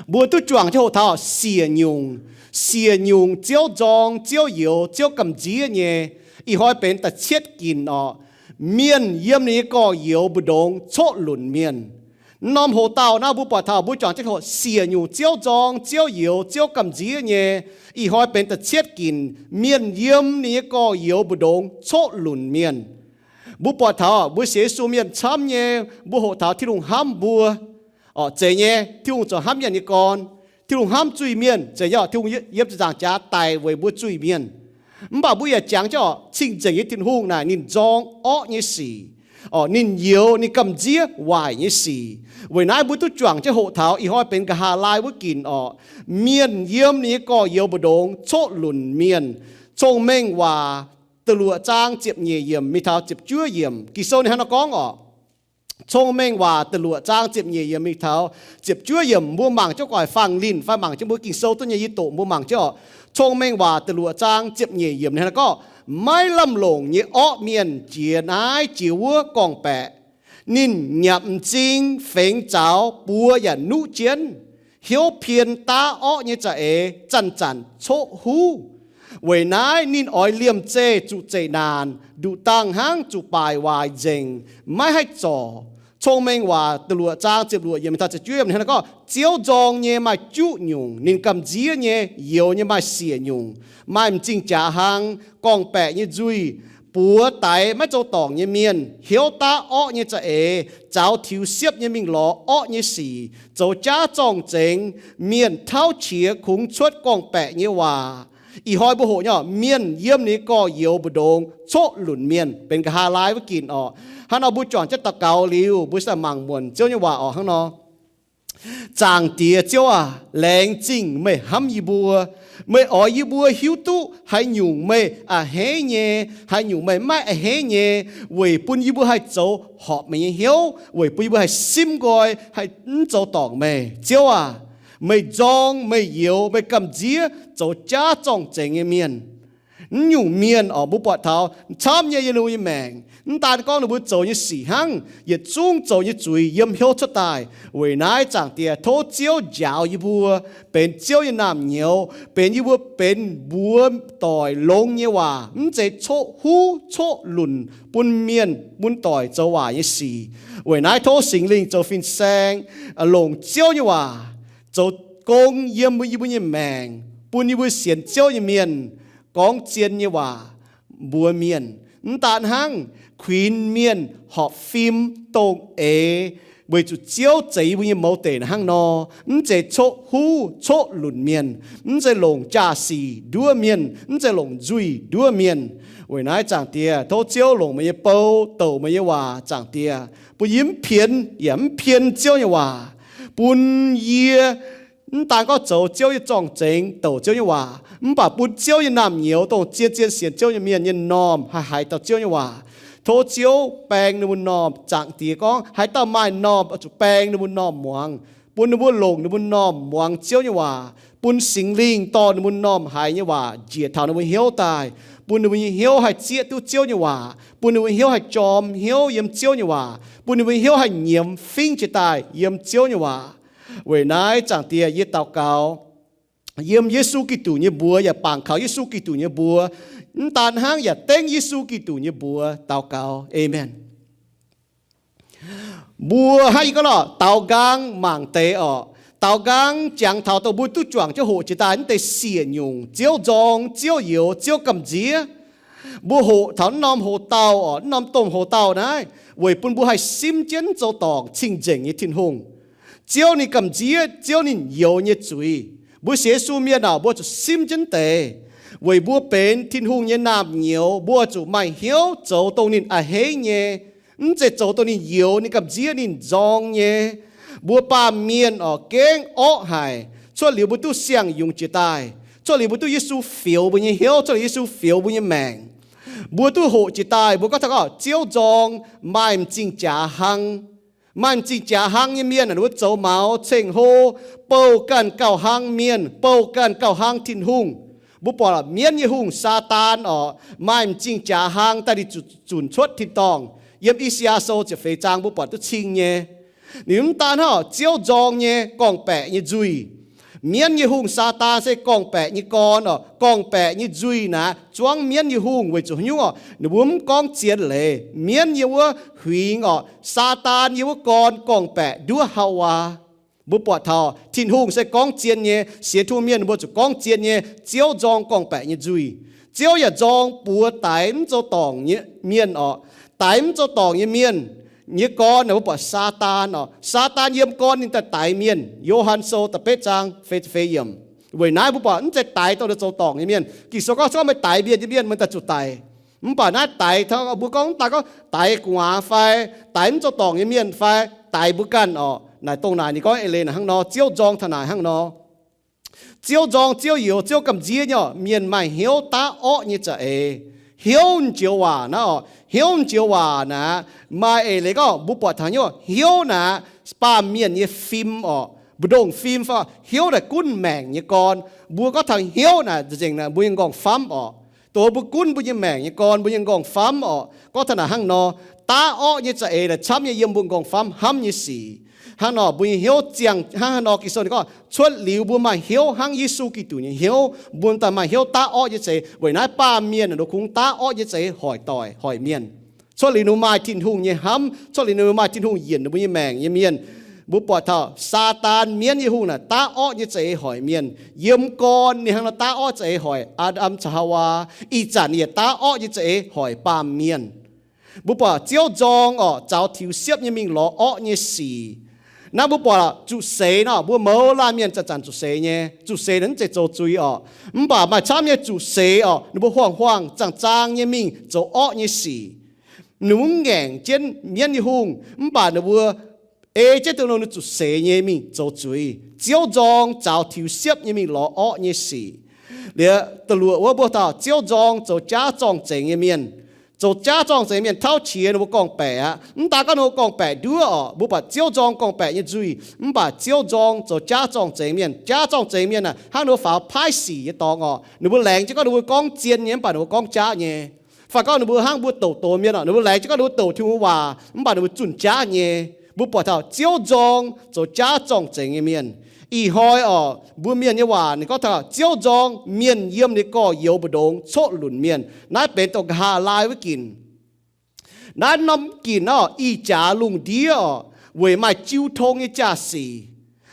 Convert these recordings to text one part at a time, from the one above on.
Mbuo duqv juangc jienv hoqc taux siec nyungc, siec nyungc Ziouv nzorng, Ziouv youx, Ziouv gamh nziev nyei. Ih hnoi benx da'cietv ginc orqc. Mienh yiem ninh nyei gorx-youz mbu'ndongx coqv lunc mienh. Norm hoc-dauh naaiv mbuo buatc taux mbuo juangc jienv hoqc siec nyungc Ziouv nzorng, Ziouv youx, Ziouv gamh nziev nyei. Ih hnoi benx da'cietv ginc, mienh yiem ninh nyei gorx-youz mbu'ndongx coqv lunc mienh. Mbuo buatc taux mbuo sienx Yesu mienh camv nyei, mbuo hoqc taux Tin-Hungh hnamv mbuo. Orqc, zeiz nyei, Tin-Hungh zoux hnamv mienh nyei gorn. Tin-Hungh hnamv zuiz-mienh, zeiz nyei, Tin-Hungh yiem ziepc nzaangc jaax daic weic mbuo zuiz-mienh. Mv baac mbuo yaac jangx jienv orqc, cing-nzengc nyei Tin-Hungh naaic ninh nzorng orqv nyei sic, orqc, ninh youx, ninh gamh nziev waaic nyei sic. Weic naaiv mbuo duqv juangc jienv hoqc taux ih hnoi benx nqa'haav laai wuov ginc orqc, mienh yiem ninh nyei gorx-youz mbu'ndongx coqv lunc mienh. Cong-Mengh Waac da'luoqc zaang ziepc nyeic yiemc mingh taux ziepc juov yiemc, Ging-Sou ninh hnangv nor gorngv orqc. Cong-Mengh Waac da'luoqc zaang ziepc nyeic yiemc mingh taux ziepc juov yiemc, mbuo mangc jienv guaix fangx linh fai mangc jienv mbuo Ging-Sou duqv nyei yie doqc mbuo mangc jienv orqc. Cong-Mengh Waac da'luoqc zaang ziepc nyeic yiemc ninh hnangv nor gorngv, maiv lamh longc nyei orqv mienh jiex naaiv jiex wuov gorngv-baeqc. Ninh nyanc m'zing fengx zaux, buoz yaac nuqv jienv, hnyouv pien daav orqv nyei za'eix, zanc-zanc coqv huv. Weic naaiv ninh oix liemh zeih zuqc zeqc naanc, nduqc dangh hnangv zuqc baaic waaic nzengc, maiv haih zorc. Cong-Mengh Waac da'luoqc zaang ziepc luoqc yiemc taux ziepc juov yiemc hnangv naaiv gorngv, Ziouv nzorng nyei maaih juqv nyungc, ninh gamh nziev nyei, youx nyei maaih siec nyungc, maaih m'zing jaax hlang, gorngv-baeqc nyei nzuih, buoz daix maiv zoux dorngc nyei mienh, hnyouv daav orqv nyei za'eix, zaux tiux siepv nyei mingh lorz orqv nyei sic, zoux jaav zorng-zengx, mienh tauv qiex kungx cuotv gorngv-baeqc nyei waac. Ih hnoi mbuo hoqc nyei, mienh yiem ninh nyei gorx-youz mbu'ndongx coqv lunc mienh, benx nqa'haav laai wuov ginc orqc. Hnangv nor mbuo juangc jienv daux gaux liuz, mbuo se mangc muonc Ziouv nyei waac orqc hnangv nor. Zaangc Diex Ziouv aac, laengz zingh meih hnamv yie mbuo. Meih oix yie mbuo hiuv duqv haaix nyungc meih a'hneiv nyei, haaix nyungc meih maiv a'hneiv nyei, weic bun yie mbuo haih zoux horpc meih nyei hnyouv, weic bun yie mbuo haih simv nqoi, haih mv zoux dorngc meih. Ziouv aac, meih nzorng, meih youx, meih gamh nziev zoux jaav zorng-zengx nyei mienh. Mv nyungc mienh orqc, mbuo buatc taux camv nyei yiem ninh mbuo nyei maengc, mv daan gorngv ninh mbuo zoux nyei sic hnangv, yietc zungv zoux nyei zuiz yiem hnyouv cuotv daaih. Weic naaiv Zaangc Diex, tov Ziouv njaaux yie mbuo benx Ziouv nyei naamh nyouz, benx yie mbuo benx mbuox doic longx nyei waac, mv zeiz coqv huv coqv lunc bun mienh bun doic zoux waaic nyei sic. Weic naaiv tov Singx Lingh zoux fin-saeng, longc Ziouv nyei waac zoux gong yiem yie mbuo nyei maengc, bun yie mbuo sienx Ziouv nyei mienh gorngv zien nyei waac mbuox mienh. Mv daan hnangv, kuinx mienh horpc fim dongh eix, weic zuqc Ziouv zeix yie mbuo nyei mouz deic hnangv nor, mv zeiz coqv huv coqv lunc mienh, mv zeiz longc jaa-sic nduov mienh, mv zeiz longc nzuih nduov mienh. Weic naaiv Zaangc Diex, tov Ziouv longc meih nyei bou douc meih nyei waac, Zaangc Diex, bun yie mv pienx yaac mv pien Ziouv nyei waac, bun yie mv daan gorngv zoux Ziouv nyei zorng-zengx, douc Ziouv nyei waac, mv baac bun Ziouv nyei naamh nyouz dongh zien-zien sienx Ziouv nyei mienh nyei m'normh haih haiz dauh Ziouv nyei waac. Tov Ziouv baeng ninh mbuo m'normh. Zaangc Diex gorngv haaix dauh maaih m'normh oix zuqc baeng ninh mbuo m'normh muangx, bun ninh mbuo longc ninh mbuo m'normh muangx Ziouv nyei waac, bun Singx Lingh dorh ninh mbuo m'normh haiz nyei waac njiec taux ninh mbuo hnyouv daaih, bun ninh mbuo nyei hnyouv haih zieqv duqv Ziouv nyei waac, bun ninh mbuo hnyouv haih jorm hnyouv yiem Ziouv nyei waac, bun ninh mbuo hnyouv haih nyiemz fingv jiex daaih yiem Ziouv nyei waac. Weic naaiv Zaangc Diex, yie daux gaux yiem Yesu Giduc nyei mbuox yaac bangc kaux Yesu Giduc nyei mbuox, mv daan hnangv yaac dengv Yesu Giduc nyei mbuox daux gaux. Aamen. Mbuo hnangv yie gorngv lorqc, daaux nqaang mangc deix orqc. Daaux nqaang jangx taux dongh mbuo duqv juangc jienv hoqc jiex daaih naaiv deix siec nyungc, Ziouv nzorng, Ziouv youx, Ziouv gamh nziev. Mbuo hoqc taux naaiv norm hoc-dauh orqc, naaiv norm domh hoc-dauh naaiv, weic bun mbuo haih simv jienv zoux dorngc cing-nzengc nyei Tin-Hungh, Ziouv ninh gamh nziev, Ziouv ninh youx nyei zuiz. Mbuo sienx Yesu mienh aah, mbuo zuqc simv jienv deix, weic mbuo benx Tin-Hungh nyei naamh nyouz, mbuo zuqc maaih hnyouv zoux dongh ninh a'hneiv nyei, mv zeiz zoux dongh ninh youx, ninh gamh nziev, ninh nzorng nyei. Mbuo baamh mienh orqc, gengh orqv haic. Cuotv liuz mbuo duqv siang-yungz jiex daaih, cuotv liuz mbuo duqv Yesu fioux mbuo nyei hnyouv, cuotv liuz Yesu fioux mbuo nyei maengc. Mbuo duqv hoqc jiex daaih, mbuo gorngv taux, Ziouv nzorng, maaih m'zing jaax hlang. Maaih m'zing jaax hlang nyei mienh aah, ninh mbuo zoux maux ceng-hlo, bouh ganh gauh hlang mienh, bouh ganh gauh hlang Tin-Hungh. Mbuo buatc mienv nyei hungh, Saadaan orqc, maaih m'zing jaax hlang daaih ninh zunc cuotv tin-dorngh. Yiem I^saa^yaa Sou ziepc feix zaang mbuo buatc duqv cing nyei. Ninh mv daan hnangv Ziouv nzorng nyei gorngv-baeqc nyei nzuih. Mienv nyei hungh Saadaan se gorngv-baeqc nyei gorn oc. Gorngv-baeqc nyei nzuih naaic zuangv mienv nyei hungh weic zuqc haaix nyungc oc? Ninh mbuo mv gorngv zien leiz. Mienv yiem wuov huingx oc, Saadaan yiem wuov gorn gorngv-baeqc nduov Haawaa. Mbuo buatc taux Tin-Hungh se gorngv zien nyei, sienx Tin-Hungh mienh ninh mbuo zuqc gorngv zien nyei. Ziouv nzorng gorngv-baeqc nyei nzuih. Ziouv yaac nzorng buoz daix mv zoux dorngc nyei mienh oc. Daix mv zoux dorngc nyei mienh nyei gorn naaic mbuo buatc Saadaan oc. Saadaan yiem gorn ninh daaih daix mienh. Yo^han Sou da'betv zaang feix ziepc feix yiemc. Weic naaiv mbuo buatc mv zeiz daix dongh zoux dorngc nyei mienh. Ging-Sou gorngv, gorngv meih daix mienh nyei mienh, meih daaih zuqc daic. Mv baac naaiv daix, mbuo gorngv mv daan gorngv daix gu'nguaaz fai daix mv zoux dorngc nyei mienh fai daix mbuo ganh oc. Naaic dongh naaic ninh gorngv eix leiz naaic hnangv nor, Ziouv nzorng taux naaic hnangv nor. Ziouv nzorng, Ziouv youx, Ziouv gamh nziev nyei oc, mienh maaih hnyouv daav orqv nyei za'eix. Hnyouv joux waac naaiv oc, hnyouv joux waac naaic maaih eix leiz gorngv mbuo buatc taux hnyouv, hnyouv naaic baamh mienh nyei fim oc, mbu'ndongx fim fai hnyouv naaic gunv maengc nyei gorn. Mbuo gorngv taux hnyouv naaic nzengc naaic mbuo nyei nqorngv-famv oc. Dongh mbuo gunv mbuo nyei maengc nyei gorn, mbuo nyei nqorngv-famv oc. Gorngv taux naaic hnangv nor, daav orqv nyei za'eix naaic camv nyei yiem mbuo nqorngv-famv hnamv nyei sic. Hnangv nor mbuo nyei hnyouv ziangh hnangv haaix nor, Ging-Sou ninh gorngv cuotv liuz mbuo maaih hnyouv hnangv Yesu Giduc nyei hnyouv, mbuo daaih maaih hnyouv daav orqv nyei za'eix. Weic naaiv baamh mienh ninh kungx daav orqv nyei za'eix hoic doic, hoic mienh. Cuotv liuz ninh mbuo maaih Tin-Hungh nyei hnamv, cuotv liuz ninh mbuo maaih Tin-Hungh yienc ninh mbuo nyei maengc nyei mienh. Mbuo buatc taux Saadaan, mienv nyei hungh naaic, daav orqv nyei za'eix hoic mienh. Yiem gorn ninh hnangv nor daav orqv za'eix hoic Aa^ndam caux Haawaa. Ih zanc ninh yietc daav orqv nyei za'eix hoic baamh mienh. Mbuo buatc Ziouv nzorng oc, zaux tiux siepv nyei mingh lorz orqv nyei sic. Naaiv mbuo buatc zuqc seix nor, mbuo mouz laanh mienh zanc-zanc zuqc seix nyei. Zuqc seix naaic mv zeiz zoux zuiz oc, mv baac maaih camv nyei zuqc seix oc, ninh mbuo huaang-huaang zaang-zaang nyei mingh zoux orqv nyei sic. Ninh mbuo mv ngaengc jienv mienv nyei hungh, mv baac ninh mbuo ei jienv dongh ninh zuqc seix nyei mingh zoux zuiz. Ziouv nzorng zaux tiux siepv nyei mingh lorz orqv nyei sic. Liuz da'luoqc wuov mbuo taux Ziouv nzorng zoux jaav zorng-zengx nyei mienh. Zoux jaav zorng-zengx mienh tauv qiex ninh mbuo gorngv-baeqc aqv. Mv daan gorngv ninh mbuo gorngv-baeqc nduov oc, mbuo buatc Ziouv nzorng gorngv-baeqc nyei nzuih, mv baac Ziouv nzorng zoux jaav zorng-zengx mienh. Jaav zorng-zengx mienh aah, hnangv ninh mbuo faaux paaiv sic nyei dorngx oc. Ninh mbuo laengz jienv gorngv ninh mbuo gorngv zien nyei, mv baac ninh mbuo gorngv jaav nyei. Fai gorngv ninh mbuo hnangv mbuo douc doz mienh oc, ninh mbuo laengz jienv gorngv ninh mbuo douc Tin-Hungh waac, mv baac ninh mbuo zunh jaav nyei. Mbuo buatc taux Ziouv nzorng zoux jaav zorng-zengx nyei mienh. Ih hnoi oc, mbuo mienh nyei waac ninh gorngv taux Ziouv nzorng mienh yiem ninh gorx-youz mbu'ndongx coqv lunc mienh. Naaiv benx dongh nqa'haav laai wuov ginc. Naaiv norm ginc oc, ih jaax lungh ndiev oc, weic maaih jiu tong nyei jaa-sic.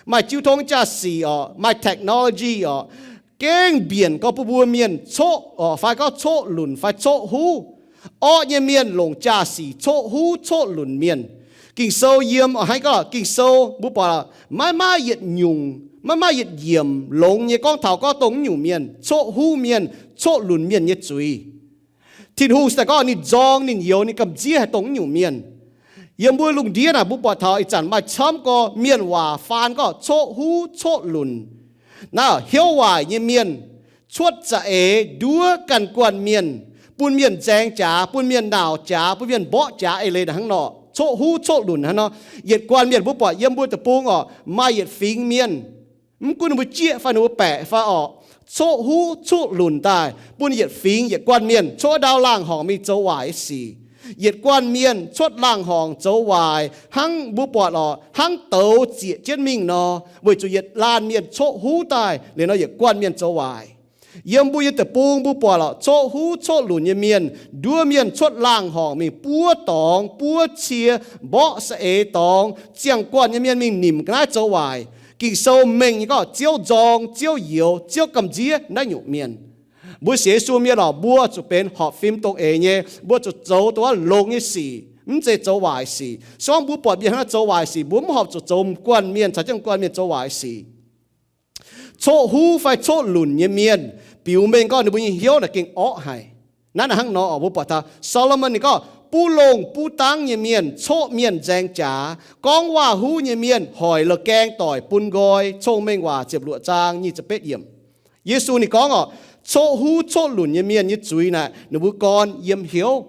Maaih jiu tong nyei jaa-sic oc, maaih technology oc, gengh mbienc gorngv bun mbuo mienh coqv oc, fai gorngv coqv lunc fai coqv huv. Orqv nyei mienh longc jaa-sic coqv huv coqv lunc mienh. Ging-Sou yiem oc, hnangv gorngv Ging-Sou mbuo buatc maiv maaih yietc nyungc, maiv maaih yietc yiemc longx nyei gorngv taux gorngv dongh naaiv nyungc mienh coqv huv mienh, coqv lunc mienh nyei zuiz. Tin-Hungh se daaih gorngv ninh nzorng ninh youz ninh gamh nziev haaix dongh naaiv nyungc mienh. Yiem mbuo lungh ndiev naaic mbuo buatc taux ih zanc maaih camv gorx mienh waac faan gorngv coqv huv coqv lunc. Naaiv hnyouv waaic nyei mienh cuotv za'eix nduov ganh guanh mienh, bun mienh nzaeng jaax, bun mienh nauc jaax, bun mienh mborqv jaax eix leiz hnangv nor, coqv huv coqv lunc hnangv nor. Yietc guanh mienh mbuo buatc yiem mbuo deic-bung oc, maaih yietc fingx mienh, mv gunv ninh mbuo jieqv fai ninh mbuo baeqc fai oc, coqv huv coqv lunc daaih bun yietc fingx yietc guanh mienh coqv ndau laangh horngc mingh zoux waaic sic. Yietc guanh mienh cuotv laangh horngc zoux waaic hnangv mbuo buatc oc, hnangv douz zieqc jienv mingh nor, weic zuqc yietc laanh mienh coqv huv daaih liuz nor yietc guanh mienh zoux waaic. Yiem mbuo nyei deic-bung mbuo buatc oc, coqv huv coqv lunc nyei mienh, nduov mienh cuotv laangh horngc mingh buov dorngx, buov cie, mborqv saeng-eix dorngx, ziangh guanh nyei mienh mingh nimc ga'naaiv zoux waaic. Ging-Sou mengh nyei gorngv Ziouv nzorng, Ziouv youz, Ziouv gamh nziev naaiv nyungc mienh. Mbuo sienx Yesu mienh oc, mbuo zuqc benx horpc fim dongh eix nyei, mbuo zuqc zoux dongh wuov longx nyei sic, mv zeiz zoux waaic sic. Se gorngv mbuo buatc mienh hnangv naaiv zoux waaic sic, mbuo mv horpc zuqc zoux guanh mienh caux jienv guanh mienh zoux waaic sic. Coqv huv fai coqv lunc nyei mienh biux mengh gorngv ninh mbuo nyei hnyouv naaic gengh orqv haic. Naaiv naaic hnangv nor oc, mbuo buatc taux Saa^lo^morn ninh gorngv, buv longh buv dangv nyei mienh coqv mienh nzaeng jaax, gorngv waac-huv nyei mienh hoic la'gaeng doic bun nqoi. Cong-Mengh Waac ziepc luoqc zaang nyic ziepc betv yiemc. Yesu ninh gorngv oc, coqv huv coqv lunc nyei mienh nyei zuiz naaic ninh mbuo gorn yiem hnyouv.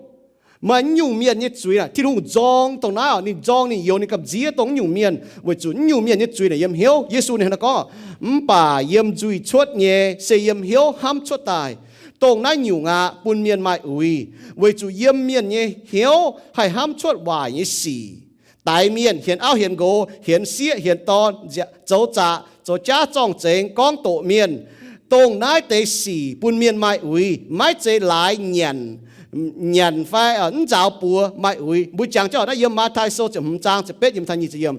Maaih naaiv nyungc mienh nyei zuiz naaic Tin-Hungh nzorng dongh naaiv oc, ninh nzorng ninh youz ninh gamh nziev dongh naaiv nyungc mienh, weic zuqc naaiv nyungc mienh nyei zuiz naaic yiem hnyouv. Yesu ninh hnangv naaiv gorngv, mv baac yiem nzuih cuotv nyei se yiem hnyouv hnamv cuotv daaih. Dongh naaiv nyungc aqv bun mienh maaih uix, weic zuqc yiem mienh nyei hnyouv haih hnamv cuotv waaic nyei sic. daix mienh, hienx auv hienx nqox, hienx sieqv hienx dorn, zoux zaqc, zoux jaav zorng-zengx, gorngv doqc mienh. Dongh naaiv deix sic bun mienh maaih uix, maiv zeiz laaix nyanc, nyanc fai mv nzaaux buoz maaih uix. Mbuo jangx jienv naaiv yiem Matv^tai Sou ziepc hmz zaang ziepc betv yiem taux nyic ziepc yiem.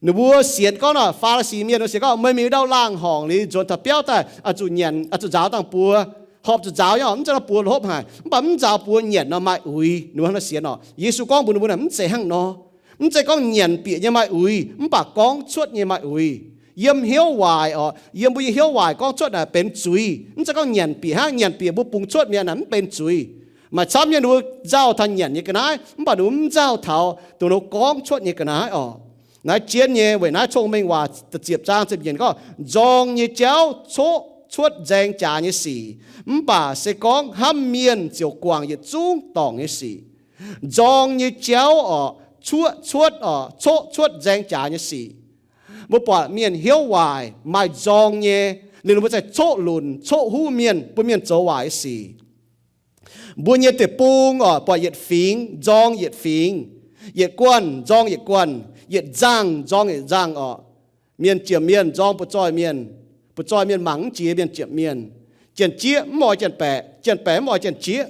Ninh mbuo sienx gorngv nor, Faa^li^si Mienh sienx gorngv, meih mingh ndau laangh horngc liuz nzuonx taux biauv daaih, zuqc nyanc, zuqc nzaaux dangh buoz, horpc zuqc nzaaux nyei, mv zeiz nor buoz hopv haic, mv baac mv nzaaux buoz nyanc nor maaih uix. Ninh mbuo hnangv nor sienx oc. Yesu gorngv mbuox ninh mbuo naaic, mv zeiz hnangv nor. Mv zeiz gorngv nyanc bieqc nyei maaih uix, mv baac gorngv cuotv nyei maaih uix. Yiem hnyouv waaic oc, yiem mbuo nyei hnyouv waaic gorngv cuotv naaic benx zuiz. Mv zeiz gorngv nyanc bieqc hnangv, nyanc bieqc mbuo bungx cuotv mi'aqv naaic mv benx zuiz. Maaih camv nyei ninh mbuo nzauh taux nyanc nyei ga'naaiv, mv baac ninh mbuo mv nzauh taux dongh ninh gorngv cuotv nyei ga'naaiv oc. Naaiv jienv nyei weic naaiv Cong-Mengh Waac ziepc zaang ziepc yietc gorngv, nzorng nyei jauv coqv cuotv nzaeng jaax nyei sic, mv baac se gorngv hnamv mienh ziouc guangc yietc zungv dorngc nyei sic. Nzorng nyei jauv oc, cuotv cuotv oc, coqv cuotv nzaeng jaax nyei sic. Mbuo buatc mienh hnyouv waaic maaih nzorng nyei, liuz ninh mbuo zaih coqv lunc, coqv huv mienh, bun mienh zoux waaic nyei sic. Mbuo nyei deic-bung oc, buatc yietc fingx nzorng yietc fingx, yietc guanh nzorng yietc guanh, yietc nzangh nzorng yietc nzangh oc. Mienh ziepc mienh nzorng butv-zoih mienh, butv-zoih mienh mangc mv jiex mienh ziepc mienh. Janx-jieqv mv oix janx-baeqc, janx-baeqc mv oix janx-jieqv.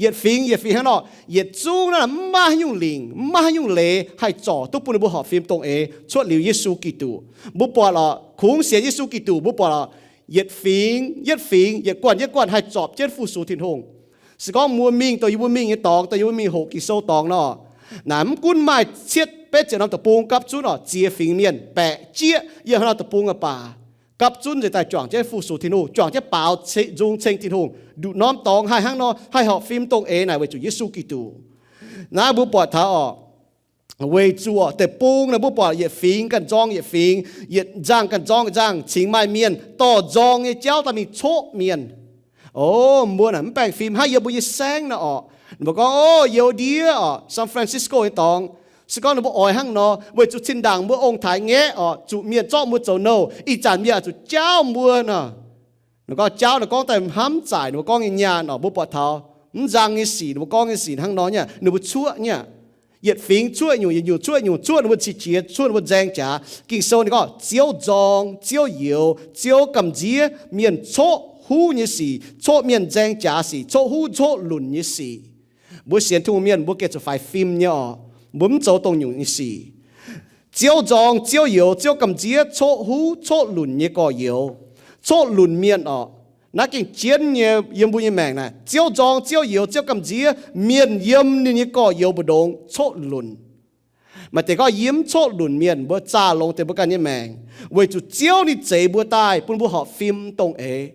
Yietc fingx yietc fingx hnangv nor, yietc zungv naaiv mv maaih haaix nyungc lingc, mv maaih haaix nyungc leiz haih zorc duqv bun ninh mbuo horpc fim dongh eix cuotv liuz Yesu Giduc. Mbuo buatc oc, kungx sienx Yesu Giduc, mbuo buatc oc, yietc fingx yietc fingx, yietc guanh yietc guanh haih zorpc jienv fu-sux Tin-Hungh. Se gorngv mbuo mingh dongh yie mbuo mingh nyei dorngx, dongh yie mbuo mingh hoqc Ging-Sou dorngx nor, naaiv mv gunv maaih cietv betv ziepc norm deic-bung gapv zunv oc, ziex fingx mienh, baeqc jieqv yiem haaix norm deic-bung oc baac, gapv zunv nzengc daaih juangc jienv fu-sux Tin-Hungh, juangc jienv baaux nzung ceng Tin-Hungh. Nduqc norm dorngx haih hnangv nor, haih horpc fim dongh eix naaic weic zuqc Yesu Giduc. Naaiv mbuo buatc taux oc, weic zuqc deic-bung naaiv mbuo buatc yietc fingx ganh nzorng yietc fingx, yietc nzangh ganh nzorng yietc nzangh, cingx maaih mienh dorh nzorng nyei jauv daaih mingh coqv mienh. O, mbuo naaic mv baengh fim hnangv yiem mbuo nyei saengv naaiv oc. Mbuo gorngv, o, youz ndiev oc, San Francisco nyei dorngx, se gorngv ninh mbuo oix hnangv nor, weic zuqc zinh ndaangc mbuo ong-taaix ngaeqv oc, zuqc mienh zorqv mbuo zoux nouh, ih zanc mienh oix zuqc jaauv mbuo nor. Ninh gorngv jaauv, ninh gorngv daaih hnamv zaaic ninh mbuo gorngv nyei nyaanh oc. Mbuo buatc taux mv nzangh nyei sic, ninh mbuo gorngv nyei sic hnangv nor nyei, ninh mbuo cuoqv nyei. Yietc fingx cuoqv nyungc, yietc nyungc cuoqv nyungc, cuoqv ninh mbuo cing-jiex, cuoqv ninh mbuo nzaeng jaax. Ging-Sou ninh gorngv Ziouv nzorng, Ziouv youx, Ziouv gamh nziev mienh coqv huv nyei sic, coqv mienh nzaeng jaax sic, coqv huv coqv lunc nyei sic. Mbuo sienx Tin-Hungh mienh mbuo gengh zuqc faix fim nyei oc. Mbuo mv zoux dongh nyungc nyei sic. Ziouv nzorng, Ziouv youx, Ziouv gamh nziev coqv huv coqv lunc nyei gorx-youz, coqv lunc mienh oc. Naaiv gengh jienv nyei yiem mbuo nyei maengc naaic. Ziouv nzorng, Ziouv youx, Ziouv gamh nziev mienh yiem ninh nyei gorx-youz mbu'ndongx coqv lunc. Maaih deix gorngv yie mv coqv lunc mienh, mbuo zaah longx deix mbuo ganh nyei maengc, weic zuqc Ziouv ninh zeix mbuo daaih bun mbuo horpc fim dongh eix.